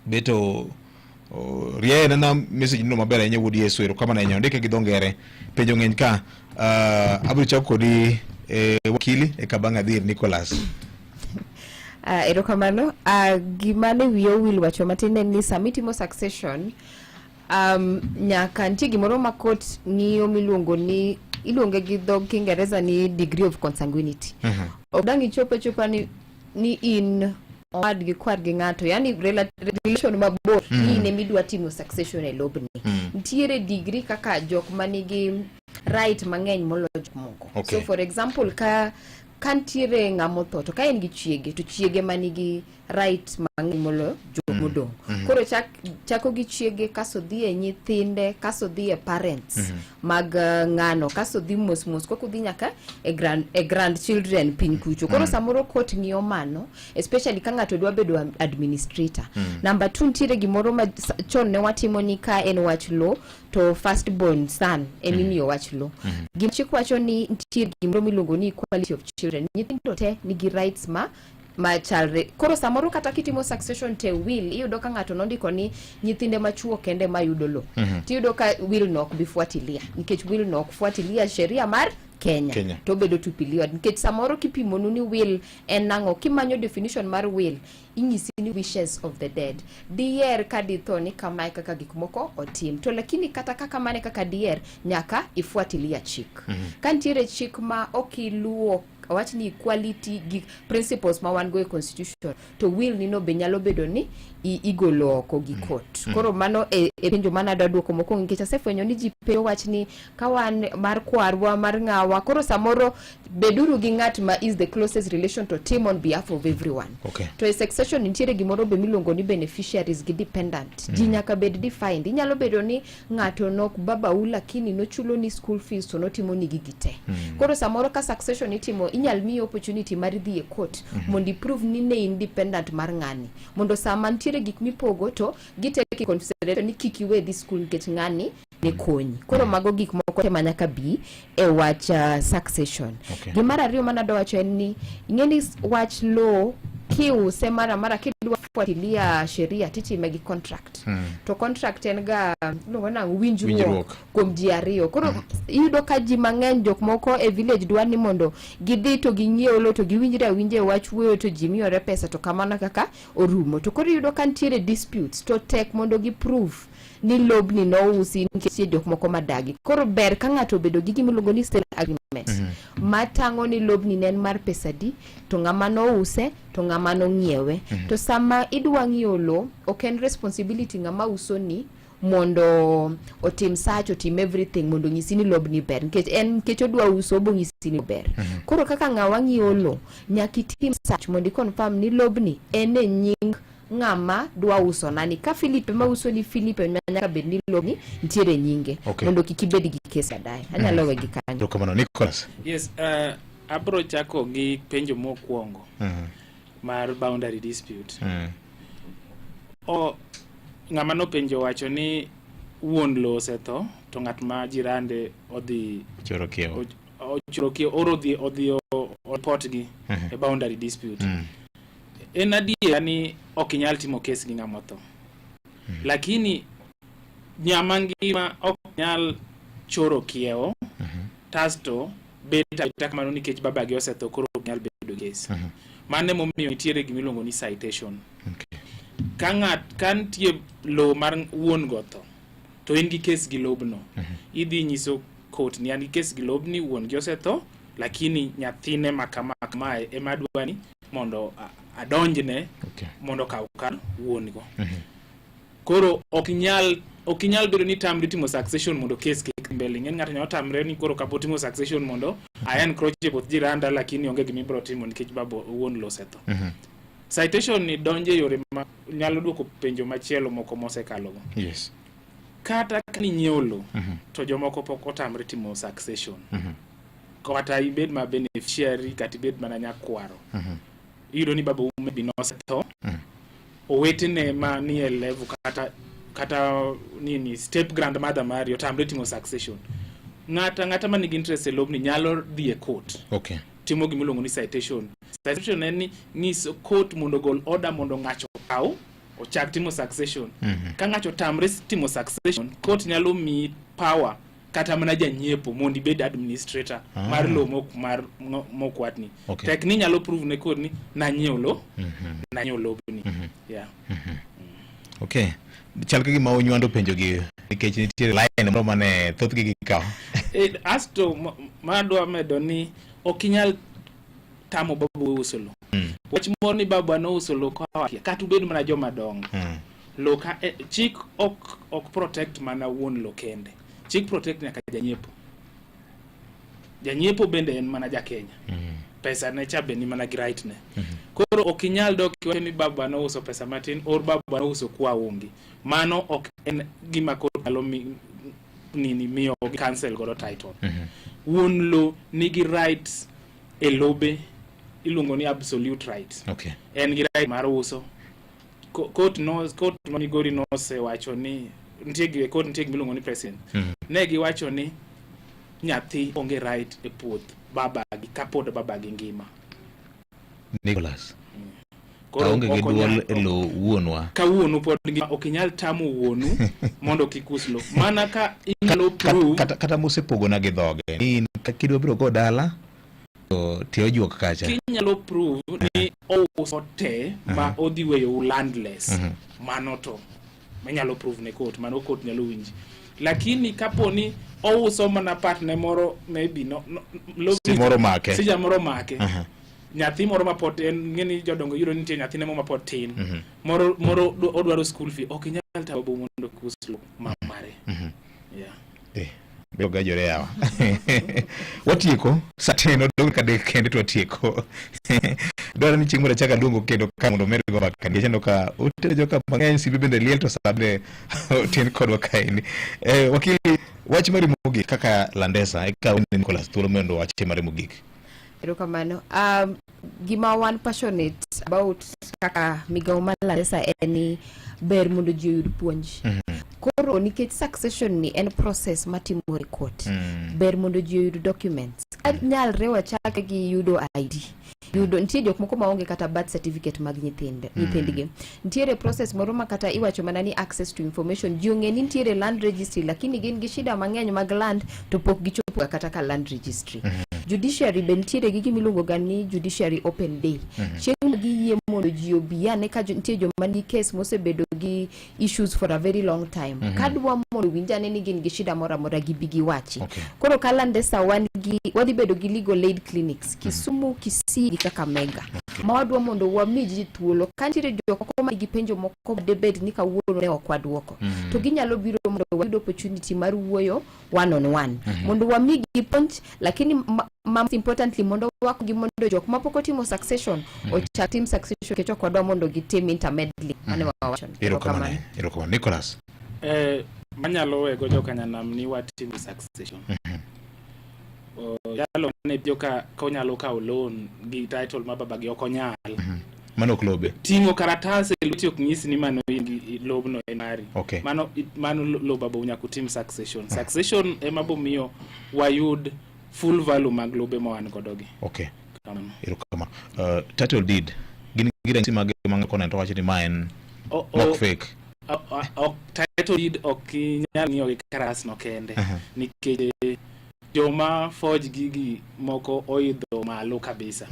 Beto oh, rieye nana message no maber ahinya wuod Yesu erokamano ahinya ondike gi dho ngere penjo ng'eny ka uh, abiro chako kodi eh, wakili eka bang' adhi ir Nicholas. Erokamano. Gima ne wiya owil wacho matin en ni sama itimo succession nyaka nitie gimoro ma court ng'iyo miluongo ni iluonge gi dho Kiingereza ni degree of consanguinity. Ok dang' ichop achopa ni in owad gi kwar gi ng'ato yani relation mabor ni in ema idwa timo succession e lobni. Nitiere degree kaka jok manigi right mang'eny moloyo jok moko. So for example ka nitiere ng'ama otho to ka en gi chiege to chiege manigi right mang'eny moloyo jok modong'. Koro chako gi chiege kaso dhi e nyithinde kaso dhi e parents mag ng'ano kaso dhi mos mos koko dhi nyaka e grandchildren piny kucho. Koro samoro court ng'iyo mano especially ka ng'ato dwa bedo administrator. Number 2 nitiere gimoro ma chon ne watimo ni ka en wach lowo to first born son ema imiyo wach lowo. Gima chik wacho ni nitie gimoro miluongo ni equality of children. Nyithindo te nigi rights ma chalre. Koro samoro kata kitimo succession te will iyudo ka ng'ato nondiko ni nyithinde machuo kende mayudo lowo. Tiyudo ka will no ok bi fuatilia nikech will no ok fuatilia sheria mar Kenya. Kenya. To obedo tupiliwa nikech samoro kipimonu ni will en nang'o kimanyo definition mar will inyisi ni wishes of the dead. Diher ka ditho ni kamae kaka gik moko otim. To lakini kata kaka mane kaka diher nyaka ifuatilia chik. Ka nitiere chik ma ok iluwo awach ni equality gi principles ma wan go e constitution to will nino be nyalo bedo ni igolo oko gi court. Koro mano e penjo mane adwa duoko mokwongo nikech asefwenyo ni ji penjo wach ni ka wan mar kwarwa mar ng'awa koro samoro beduru gi ng'at ma is the closest relation to tim on behalf of everyone. To e succession nitiere gimoro be miluongo ni beneficiaries gi dependent. Ji nyaka bed defined. Inyalo bedo ni ng'ato nok babau lakini nochulo ni school fees to notimo ni gigi te. Koro samoro ka succession itimo inyal miyi opportunity mar dhi e court mondo i-prove ni ne in dependent mar ng'ani. Mondo sama nitiere gik mipogo to gitake in consideration ni kik iwe dhi school nikech ng'ani ne konyi. Koro mago gik moko te ma nyaka bi e wach succession. Gimar ariyo mane adwa wacho en ni ing'e ni wach lowo kiuse mara mara kidwa fuatilia sheria titime gi contract. To contract en ga iluongo nang'o winjruok Winjruok. kuom ji ariyo. Koro iyudo ka ji mang'eny jok moko e village dwa ni mondo gidhi to ging'iew lowo to giwinjre awinja e wach wuoyo to ji miyore pesa to kamano kaka orumo. To koro iyudo ka nitiere disputes to tek mondo gi prove ni lobni nousi nikech nitie jok moko madagi. Koro ber ka ng'ato obedo gi gima iluongo ni sale agreement matang'o ni lobni ne en mar pesa adi to ng'ama nouse to ng'ama nong'iewe. To sama idwa ng'iewo lowo ok en responsibility ng'ama uso ni mondo otim search otim everything mondo onyisi ni lobni ber nikech en nikech odwa uso obo nyisi ni ber. Koro kaka ng'awa ng'iewo lowo nyaka itim search mondo i confirm ni lobni en e nying ng'ama dwa uso nani. Ka Philip ema uso ni Philip ema nyaka bed ni lobni nitiere nyinge mondo kik ibed gi kes baadaye. Anyalo we gi kanyo. Erokamano Nicholas. Yes, abro chako gi penjo mokwongo mar boundary dispute. O ng'ama nopenjo wacho ni wuon lowo osetho to ng'at ma jirande odhi Choro kiewo. ochoro kiewo or odhi report gi e boundary dispute. En adiera ni ok inyal timo kes gi ng'ama otho. Lakini nyama ngima ok nyal choro kiewo tasto bet abeta kamano nikech babagi osetho koro ok nyal bedo kes. Mano emomiyo nitiere gima iluongo ni citation. Ka ng'at ka nitie lowo mar wuon go otho to in gi kes gi lobno. Idhi nyiso court ni an gi kes gi lobni wuon gi osetho lakini nyathine ma kama kamae ema adwa ni mondo adonjne mondo okaw kar wuon go. Koro ok inyal bedo ni tamri timo succession mondo kes kik mbele. Ing'e ni ng'ato nyalo tamre ni koro kapo timo succession mondo a encroach e puoth jiranda lakini onge gima ibiro timo nikech baba wuon lowo osetho. Citation ni donjo e yore ma nyalo duoko penjo machielo moko mosekalogo. Kata ka ninyiewo lowo to jomoko pok otamre timo succession. Kata ibed ma beneficiary kata ibed mana nyakwaro. Iyudo ni baba maybe nosetho. Owetene ma nie level kata nini step grandmother mari otamre timo succession ng'ata ng'ata ma nigi interest e lobni nyalo dhi e court timo gima iluongo ni citation citation en ni nyiso court mondo ogol order mondo ng'acho okaw ochak timo succession ka ng'acho otamre timo succession court nyalo miyi power kata mana janyiepo mondo ibed administrator mar lowo mok mar mokwatni tek ni nyalo prove ne court ni nanyiewo lo nanyiewo lobni yeah Okay. Chal ka gima onywando penjo gi nikech nitie line moro mane thothgi gikawo. Eh, asto madwa medo ni ok inyal tamo babu uso lo wach moro ni baba nouso lo kawakia kata ubed mana joma dongo lo ka eh, chik ok ok protect mana wuon lo kende chik protect nyaka janyiepo janyiepo bende en mana ja Kenya pesa ne cha be ni mana gi right ne koro ok inyal dok iwacho ni baba nouso pesa matin or baba nouso kwa onge mano ok en gima koro nyalo nini miyo cancel godo title wuon lo nigi rights e lobe iluongo ni absolute rights en gi right mar uso court no court ma Migori nosewacho ni nitie gi court nitie gima iluongo ni precedent ne giwacho ni nyathi onge right e puoth babagi kapod babagi ngima Nicholas. Koro Aonge gi ok duol onyal- e lo wuonwa. ka wuonu pod ngima ok inyal tamo wuonu mondo kik us lo mana ka inyalo prove Kata mosepogona gi dhoge. Ni in ka kidwa biro go dala to tie ojuok kacha. kinyalo prove ni ouso te ma odhi weyou landless mano to inyalo prove ne court mano court nyalo winji lakini kapo ni ouso mana part ne moro maybe no, no, lobni- Si moro make. sija moro make nyathi moro ma pod en ng'e ni jodongo yudo ni nitie nyathine moro ma pod tin moro moro odwaro school fee ok inyal tamo babu mondo kik us lo ma mare yeah Biro gajore yawa. Watieko sa tin odong' ka dek kende to watieko. Dwarore ni chieng' moro achak aluongo kendo ka mondo omed go mbaka nikech aneno ka utere joka mang'eny simbe bende liel to sa bende tin kodwa kaendi. Eh, wakili wach mari mogik kaka Landesa eka wene Nicholas thuolo mondo wach mare mogik. Erokamano. Gima wan passionate about kaka migawo mar Landesa en ni ber mondo ji oyud puonj. Koro nikech succession ni en process matimore e court, ber mondo ji oyud documents. Ka nyalre wachake gi yudo ID. Yudo nitie jok moko maonge kata birth certificate mag nyithindgi. Nitiere process moro ma kata iwacho mana ni access to information. Ji ong'e ni nitiere land registry lakini gin gi shida mang'eny mag land to pok gichopo kata ka land registry. Judiciary be nitiere gi gima iluongo ga ni judiciary open day. Chieng' ma giyie mondo ji obi ane ka nitie joma nigi case mosebedo gi issues for a very long time. Kadwa mondo winj ane ni gin gi shida moro amora gibi giwachi. Koro ka Landesa wan gi wadhi bedo gi legal aid clinics Kisumu, Kisii gi Kakamega. Ma wadwa mondo wami ji thuolo ka nitiere jok moko ma nigi penjo moko ma debed ni kawuono ne ok waduoko. To ginyalo biro mondo wayud opportunity mar wuoyo one on one. Mondo wamigi puonj lakini ma most importantly mondo wakongi mondo jok mapok otimo succession ochak tim succession nikech ok wadwa mondo gitim intermeddling. Mano e wawacho. Erokamano. Erokamano. Nicholas. Manyalo wego jokanyanam ni watimo succession. Jalo ne joka ka onyalo kawo loan gi title ma babagi ok onyal. Mano ok lobe. Ting'o karatas e lweti ok nyisi ni mano in gi lobno en mari. Mano mano lo babau nyaka utim succession. Succession ema bomiyo wayud full value mag lobe ma wan godo gi. Kamano. Erokamano. Title deed gin gi ranyisi mage ma ng'ato koneno to wacho ni ma en mok fake. Ok, title deed ok inyal ng'iyo gi karatas no kende nikech joma forge gigi moko oidho malo kabisa.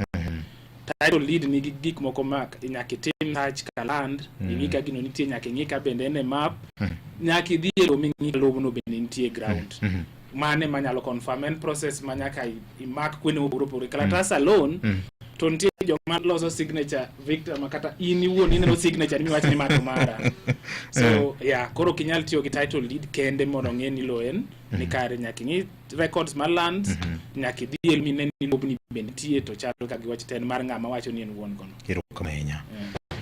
Title deed nigi gik moko ma nyaka itim search ka land, ing'i ka gino nitie, nyaka ing'i ka bende en e map, nyaka idhi e lowo ming'i ka lobno bende nitie e ground. Mane manyalo confirm en process ma nyaka imak kwene mopogore opogore. Kalatas alone to nitie joma loso signature Victor ma kata in iwuon ineno signature ni miwacho ni ma to mara. So yeah, koro ok inyal tiyo gi title deed kende mondo ong'e ni lowo en ni kare, nyaka ing'i records mar land, nyaka idhi e mine ni lobni be nitie to chal ka giwacho to en mar ng'ama wacho ni en wuon gono. Erokamano ahinya.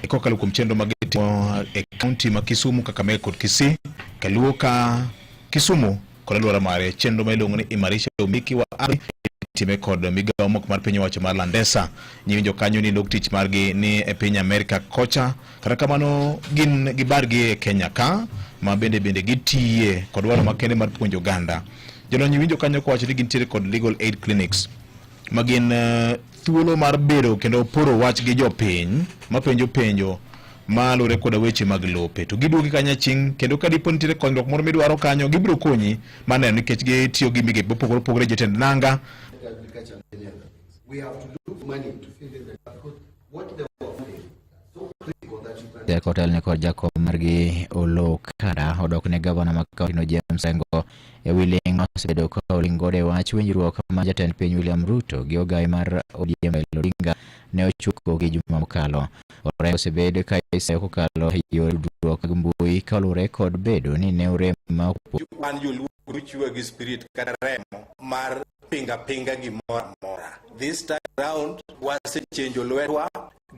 Kokalo kuom chenro ma gitimo e kaunti ma Kisumu, Kakamega kod Kisii, kaluwo ka Kisumu kod alwora mare, chenro ma iluongo ni Imarisha Umiliki wa Ardhi. itime kod migawo mok mar piny owacho mar Landesa. Nyiwinjo kanyo ni lok tich margi ni e piny Amerika kocha, kata kamano gin gibargi e Kenya ka ma bende bende gitiye kod dwaro makende mar puonjo oganda. Jolony winjo kanyo kowacho ni gintiere kod legal aid clinics ma gin eh, thuolo mar bedo kendo poro wach gi jopiny mapenjo penjo malure koda weche mag lope to giduogi kanyo aching' kendo ka dipo nitiere konyruok moro midwaro kanyo gibiro konyi maneno nikech gitiyo gi migepe mopogore opogore jotend nanga. Agriculture and many other things. We have to look for money to fill in the gap because what they were funding so critical that you can Teko otelne kod jakom margi Oloo Kada odok ne gavana ma kaontino James Orengo e wi ling' ma osebedo ka oling' godo e wach winjruok ma jatend piny William Ruto gi ogai mar ODM Raila Odinga ne ochuko gi juma mokalo. Orengo osebed ka isayo kokalo e yore tudruok mag mbui kaluwore kod bedo ni ne orem ma ok Wan joluo uchiwa gi spirit kata remo mar pinga pinga gimoro amora. This time round wasechenjo lwetwa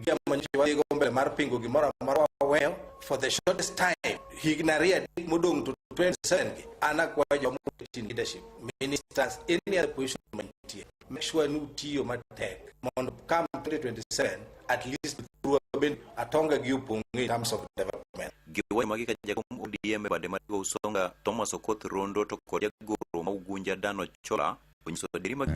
gi wadhigo mbele mar pingo gimoro amora waweyo for the shortest time higni ariyo adek modong' to 27 gi an akwayo joma oket in leadership ministers any other position mantie make sure ni utiyo matek mondo come 2027 at least thurwa bende atonga gi opong' in terms of development. Giwacho magi ka jakom ODM e bade mar Usonga Thomas Okoth Rondo to kod jagoro ma Ugunja Dan Ochola onyiso adieri mag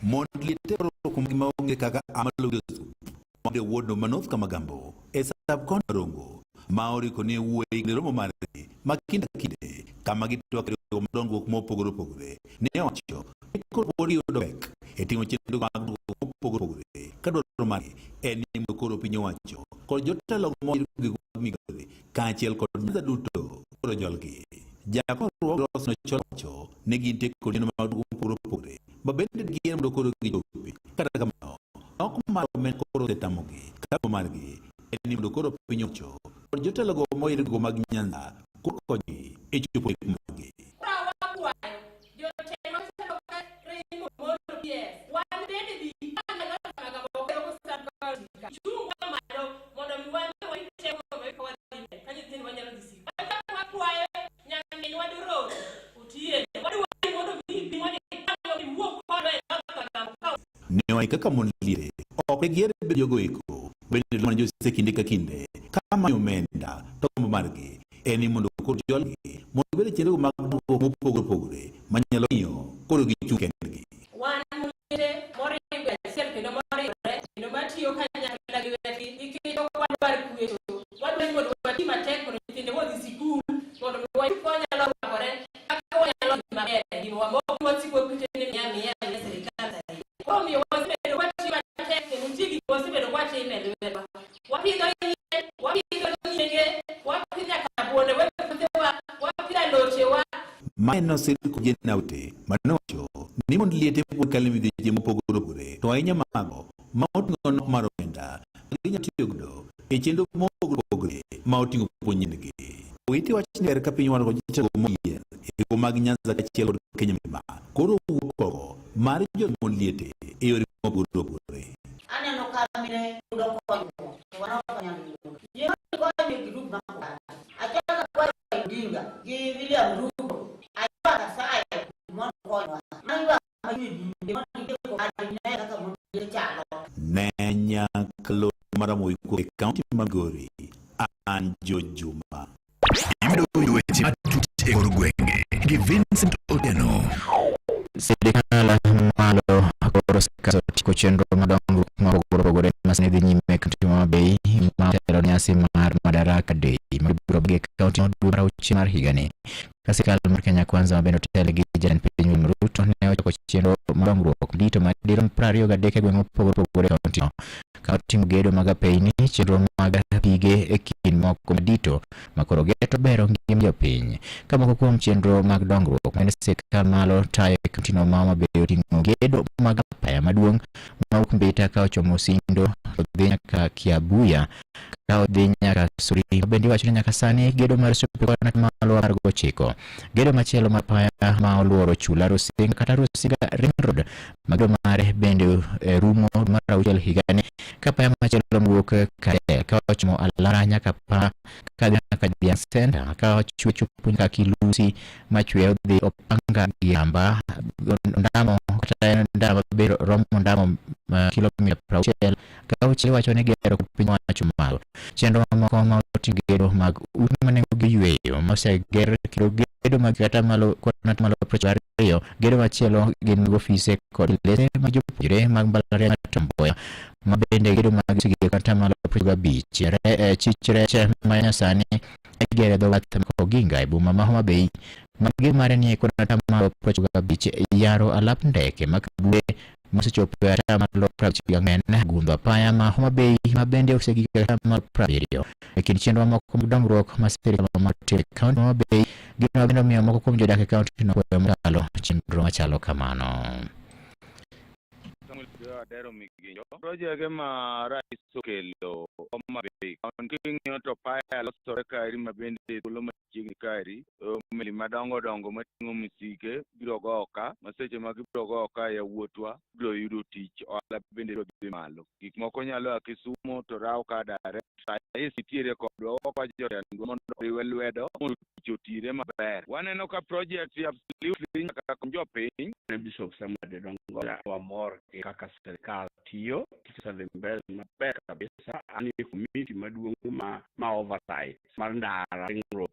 Mond liete orwako gima ong'ere kaka Amalo Widows Group e ward no ma North Kamagambo e sub county ma Rongo ma oriko ne wuoyi e romo margi ma kinde ka kinde kama gitwak e riwruok mag dongruok mopogore opogore ne owacho ni koro pod giyudo pek e timo chenro mag dongruok mopogore opogore ka dwaro margi en ni mondo koro piny owacho kod jotelo moyier gi mag migape kaachiel kod Nyanza duto koro jolgi. Jakom Ross Nochola wacho ni gintie kod chenro mag dongruok mopogore opogore ma bende gin mondo koro gichopi. Kata kamano, nok mar omenda koro osetamogi ka gombo margi en ni mondo koro piny owacho kod jotelogo moyier go mag Nyanza koro konygi e chopo lek margi. Ne wane kaka mon liete ok ne giher bedo jogo eko bende mana jose kinde ka kinde ka manyo omenda to gombo margi en ni mondo koro jolgi mondo gibed e chenro mag dongruok mopogore opogore manyalo miyo koro gichung' kendgi. Wan mine moringo e achiel kendo moriwore kendo matiyo kanyakla gi lwetgi nikech ok wadwar kwecho. Wadwaro ni mondo wati matek mondo nyithindewa odhi sikul mondo mi wayud kaka wanyalo rwakore kaka wanyalo dhi maber e ngimawa ma ok wasik wakwecho ni miya miya miya sirikal saidi. Koro omiyo wasebedo kwatiyo matek kendo nitie gik wasebedo kwatimo e lwetwa. Wapidho yien, wapidho nyenge, wapidho nyaka buonde e puothewa, wapidho alotewa. Mae nosir kod Jane Aute manowacho ni mond liete pod kalo e midhieche mopogore opogore to ahinya mago ma oting'o nok mar omenda ma ginyalo tiyo godo e chenro mopogore opogore ma oting'o puonj nyithindgi. Owiti wacho ni ber ka piny owacho kod jotelo moyier e riwruok mag Nyanza kaachiel kod Kenya mangima koro wuok oko mar jo mond liete e yore mopogore opogore. Aneno ka mine yudo konyruok to wan ok wanyal yudo. Yie mondo ikony e grup mar oganda. Achako akwayo Odinga gi William Ruto, aywak asayo mondo okonywa. Mano ywak ma chuny mondo itieko ine kaka mon chalo. Ne nyakalondo mar Ramogi e kaunti ma Migori, an George Juma. Imedo winjo weche matut e kor gwenge gi Vincent Otieno. Sirikal malo koro osekaso tieko chenro mag dongruok mopogore opogore ma sani dhi nyime e kaunti ma Homa Bay ma otelo nyasi mar Madaraka Day ma ibiro bagi e kaunti no dwe mar auchiel mar higani. Ka sirikal mar Kenya Kwanza ma bende otelo gi jatend piny William Ruto ne ochako chenro mar dongruok madito madirom 23 e gwenge mopogore opogore e kaunti no ka oting'o gedo mag apeyni, chenro mag pige e kind moko madito ma koro geto bero ngima jopiny. Ka moko kuom chenro mag dongruok ma sirkal malo tayo e kauntino ma Homa Bay oting'o gedo mag apaya maduong' mawuok Mbita ka ochomo Sindo to dhi nyaka Kiabuya ka odhi nyaka Suri. Bende iwacho ni nyaka sani gedo mar osechopo e kwan malo 19. Gedo machielo mar apaya ma oluoro chula Rusinga kata Rusinga Ring Road ma gedo mare bende eh, rumo mar auchiel higani ka apaya machielo mowuok Kare ka ochomo Alara nyaka pa ka dhi nyaka Dhiang Center ka ochwe chopo nyaka Kilusi machwe odhi Opanga gi Amba Ondamo kata kata en ndara maber romo ndamo kilomita 66 iwacho ni gero kod piny owacho malo. Chenro mamoko ma oting'o gedo mag ute ma nengogi oyweyo ma oseger kendo gedo mag atamalo kwan atamalo 92 gedo machielo gin mag ofise kod kilese mag jopuonjre mag mbalariany mar Tom Mboya ma bende gedo mag osegik atamalo 95. Chich rech ma nyasani igero e dho wath ma Koginga e boma ma Homa Bay ma gedo mare nie kwan atamalo 95 yaro alap ndeke ma Kabwe mosechopo e atamalo 54 gundho apaya ma Homa Bay ma bende osegik e atamalo 70. E kind chenro mamoko mag dongruok ma sirkal mamalo timo e kaunti ma Homa Bay gino ma bende omiyo moko kuom jodak e kaunti no kwayo mokalo chenro machalo kamano. Samuel Kidoyo Adero Miginjo. Projege ma rais okelo Homa Bay County king'iyo to paya losore kaeri ma bende thuolo machiegni kaeri meli madongo dongo mating'o misike biro gowo ka ma seche ma gibiro gowo ka yawuotwa biro yudo tich ohala bende biro dhi malo. Gik moko nyalo a Kisumo to rawo ka direct. Rais nitiere kodwa wakwa jotendwa mondo oriwe lwedo mondo tich otire maber. Waneno ka project absolutely nyaka kony jopiny. Bishop Samuel Dongola wamor gi kaka sirikal tiyo tich osedhi mbele maber kabisa. An e komiti maduong' ma ma oversight mar ndara ring road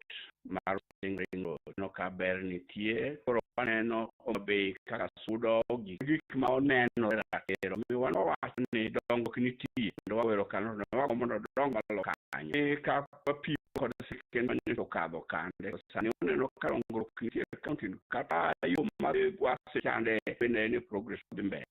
mar ring road no ka ber nitie koro waneno Homa Bay kaka sudo gik gik ma onenore ratiro omiyo wan wawacho ni dongruok nitie kendo wawero kanyo to wagombo mondo odong malo kanyo ni ka wapimo kod sirkende manyocha okadho kande to sani waneno ka dongruok nitie e kaunti kata yo mar Gwase chande bende en e progress dhi mbele.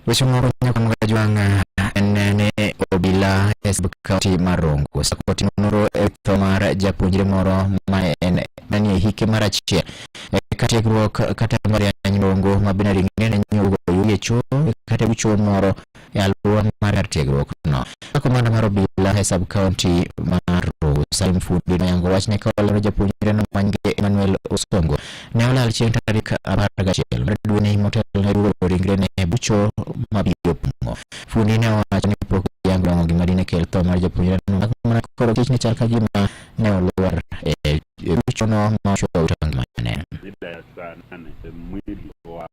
Weche moko nyaka Kajwang' en ni obila e sub county mar Rongo osechako timo nonro e tho mar japuonjre moro ma en manie hike mar achiel e kar tiegruok kata mbalariany Rongo ma bende ringre ne nyogo oyudi e choo kata e buch moro e alwora mar kar tiegruok no. Komanda mar obila e sub county mar Rongo Salim Fundi noyango wachne ka olero japuonjre no ma nyinge Emmanuel Osongo ne olal chieng' tarik 11 mar dweni motelo ne duogo ringrene e bucho ma pi opong'o. Fundi ne owacho ni pok giyango long'o gima dine kel tho mar japuonjre no mak mana koro kich ne chal ka gima ne olwar e buchono ma ochuo owito ngimane. Mida ya saa 8 mwili wa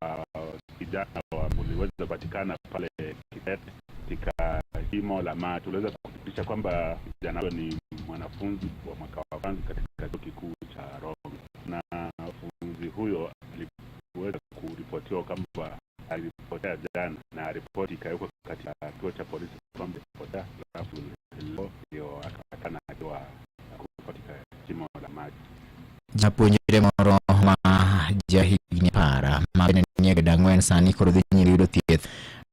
kijana wa uliweza kupatikana pale Kitete katika shimo la maji. Tuliweza kuthibitisha kwamba kijana huyo ni mwanafunzi wa mwaka wa kwanza katika chuo kikuu cha Rongo, na mwanafunzi huyo aliweza kuripotiwa kwamba alipotea jana, na ripoti ikawekwa katika kituo cha polisi kwamba alipotea, alafu leo ndio akapatikana akiwa kufa katika shimo la maji. Japuonjre moro ma jahigni 10 ma bende nie grade 4 sani koro dhi nyime yudo thieth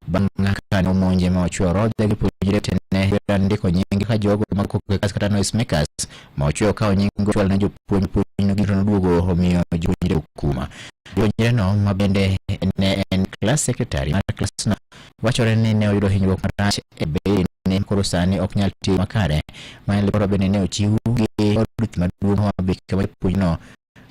bang' kane omonje ma ochwe orodhe gi jopuonjre wetene ndiko nying ka jogo mag koko e klas kata noise makers ma ochwe okawo nying ochwalo ne jopuonj puonj no gito noduogo omiyo jopuonjre okuma. Japuonjre no ma bende ne en class secretary mar klasno wachore ni ne oyudo hinyruok marach e bedene koro sani ok nyal tiyo makare. Ma en lipot bende ne ochiw gi od thieth maduong' Homa Bay kama japuonjno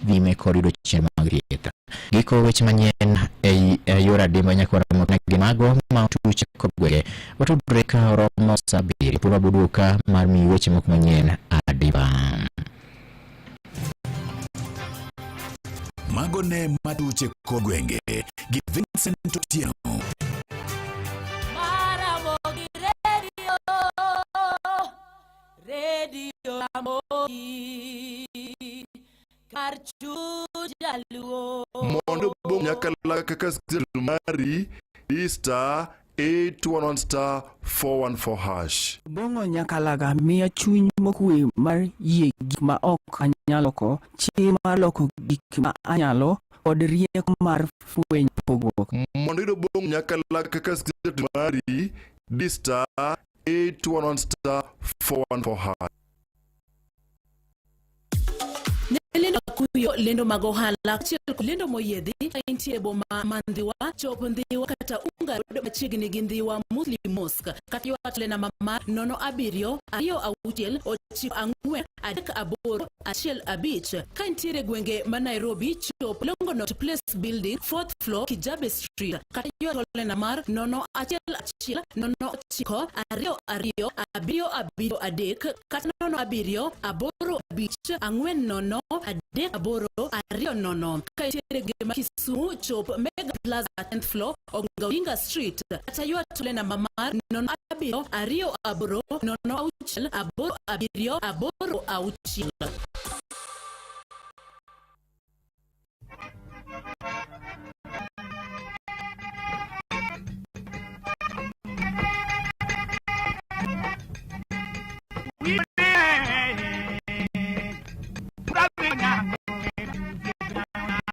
dhi nyime kod yudo chenro mag thieth. Giko weche manyien e yor adimba nyaka waromo gin mago ma otuch kod gwenge. Watudre ka oromo saa 7 pod waboduoka mar miyi weche moko manyien adimba. Mago ne matuche kod gwenge gi Vincent Otieno. Maramogi Radio, Radio Ramogi, kar chuny jaluo. Mondo bom nyakalaga kaka schedule mari di star 811 star 414 hash. Obong'o Nyakalaga miya chuny mokwe mar yie gik ma ok anyal loko, chir mar loko gik ma anyalo, kod rieko mar fwenyo pogruok. Mondo iyud Obong'o Nyakalaga kaka schedule mari di star 811 star 414 hash. Ne lendo kuyo, lendo mag ohala, achiel kod lendo moyiedhi ka intie e boma ma Ndhiwa, chop Ndhiwa kata Unga Road machiegni gi Ndhiwa Muslim Mosque kata ywak le namba mar 07 26 94 38 15. Ka intiere e gwenge ma Nairobi, chop Longonot Place Building, 4th floor, Kijabe Street kata ywak le namba mar 0 1 1 0 9 2 2 7 7 3 kata 0 7 8 5 4 0 3 8 2 0. Ka intiere gwenge ma Kisumu, chop Mega Plaza 10th floor, Oginga Odinga Street, kata ywa tole namba mar 0 7 2 8 0 6 8 7 8 6.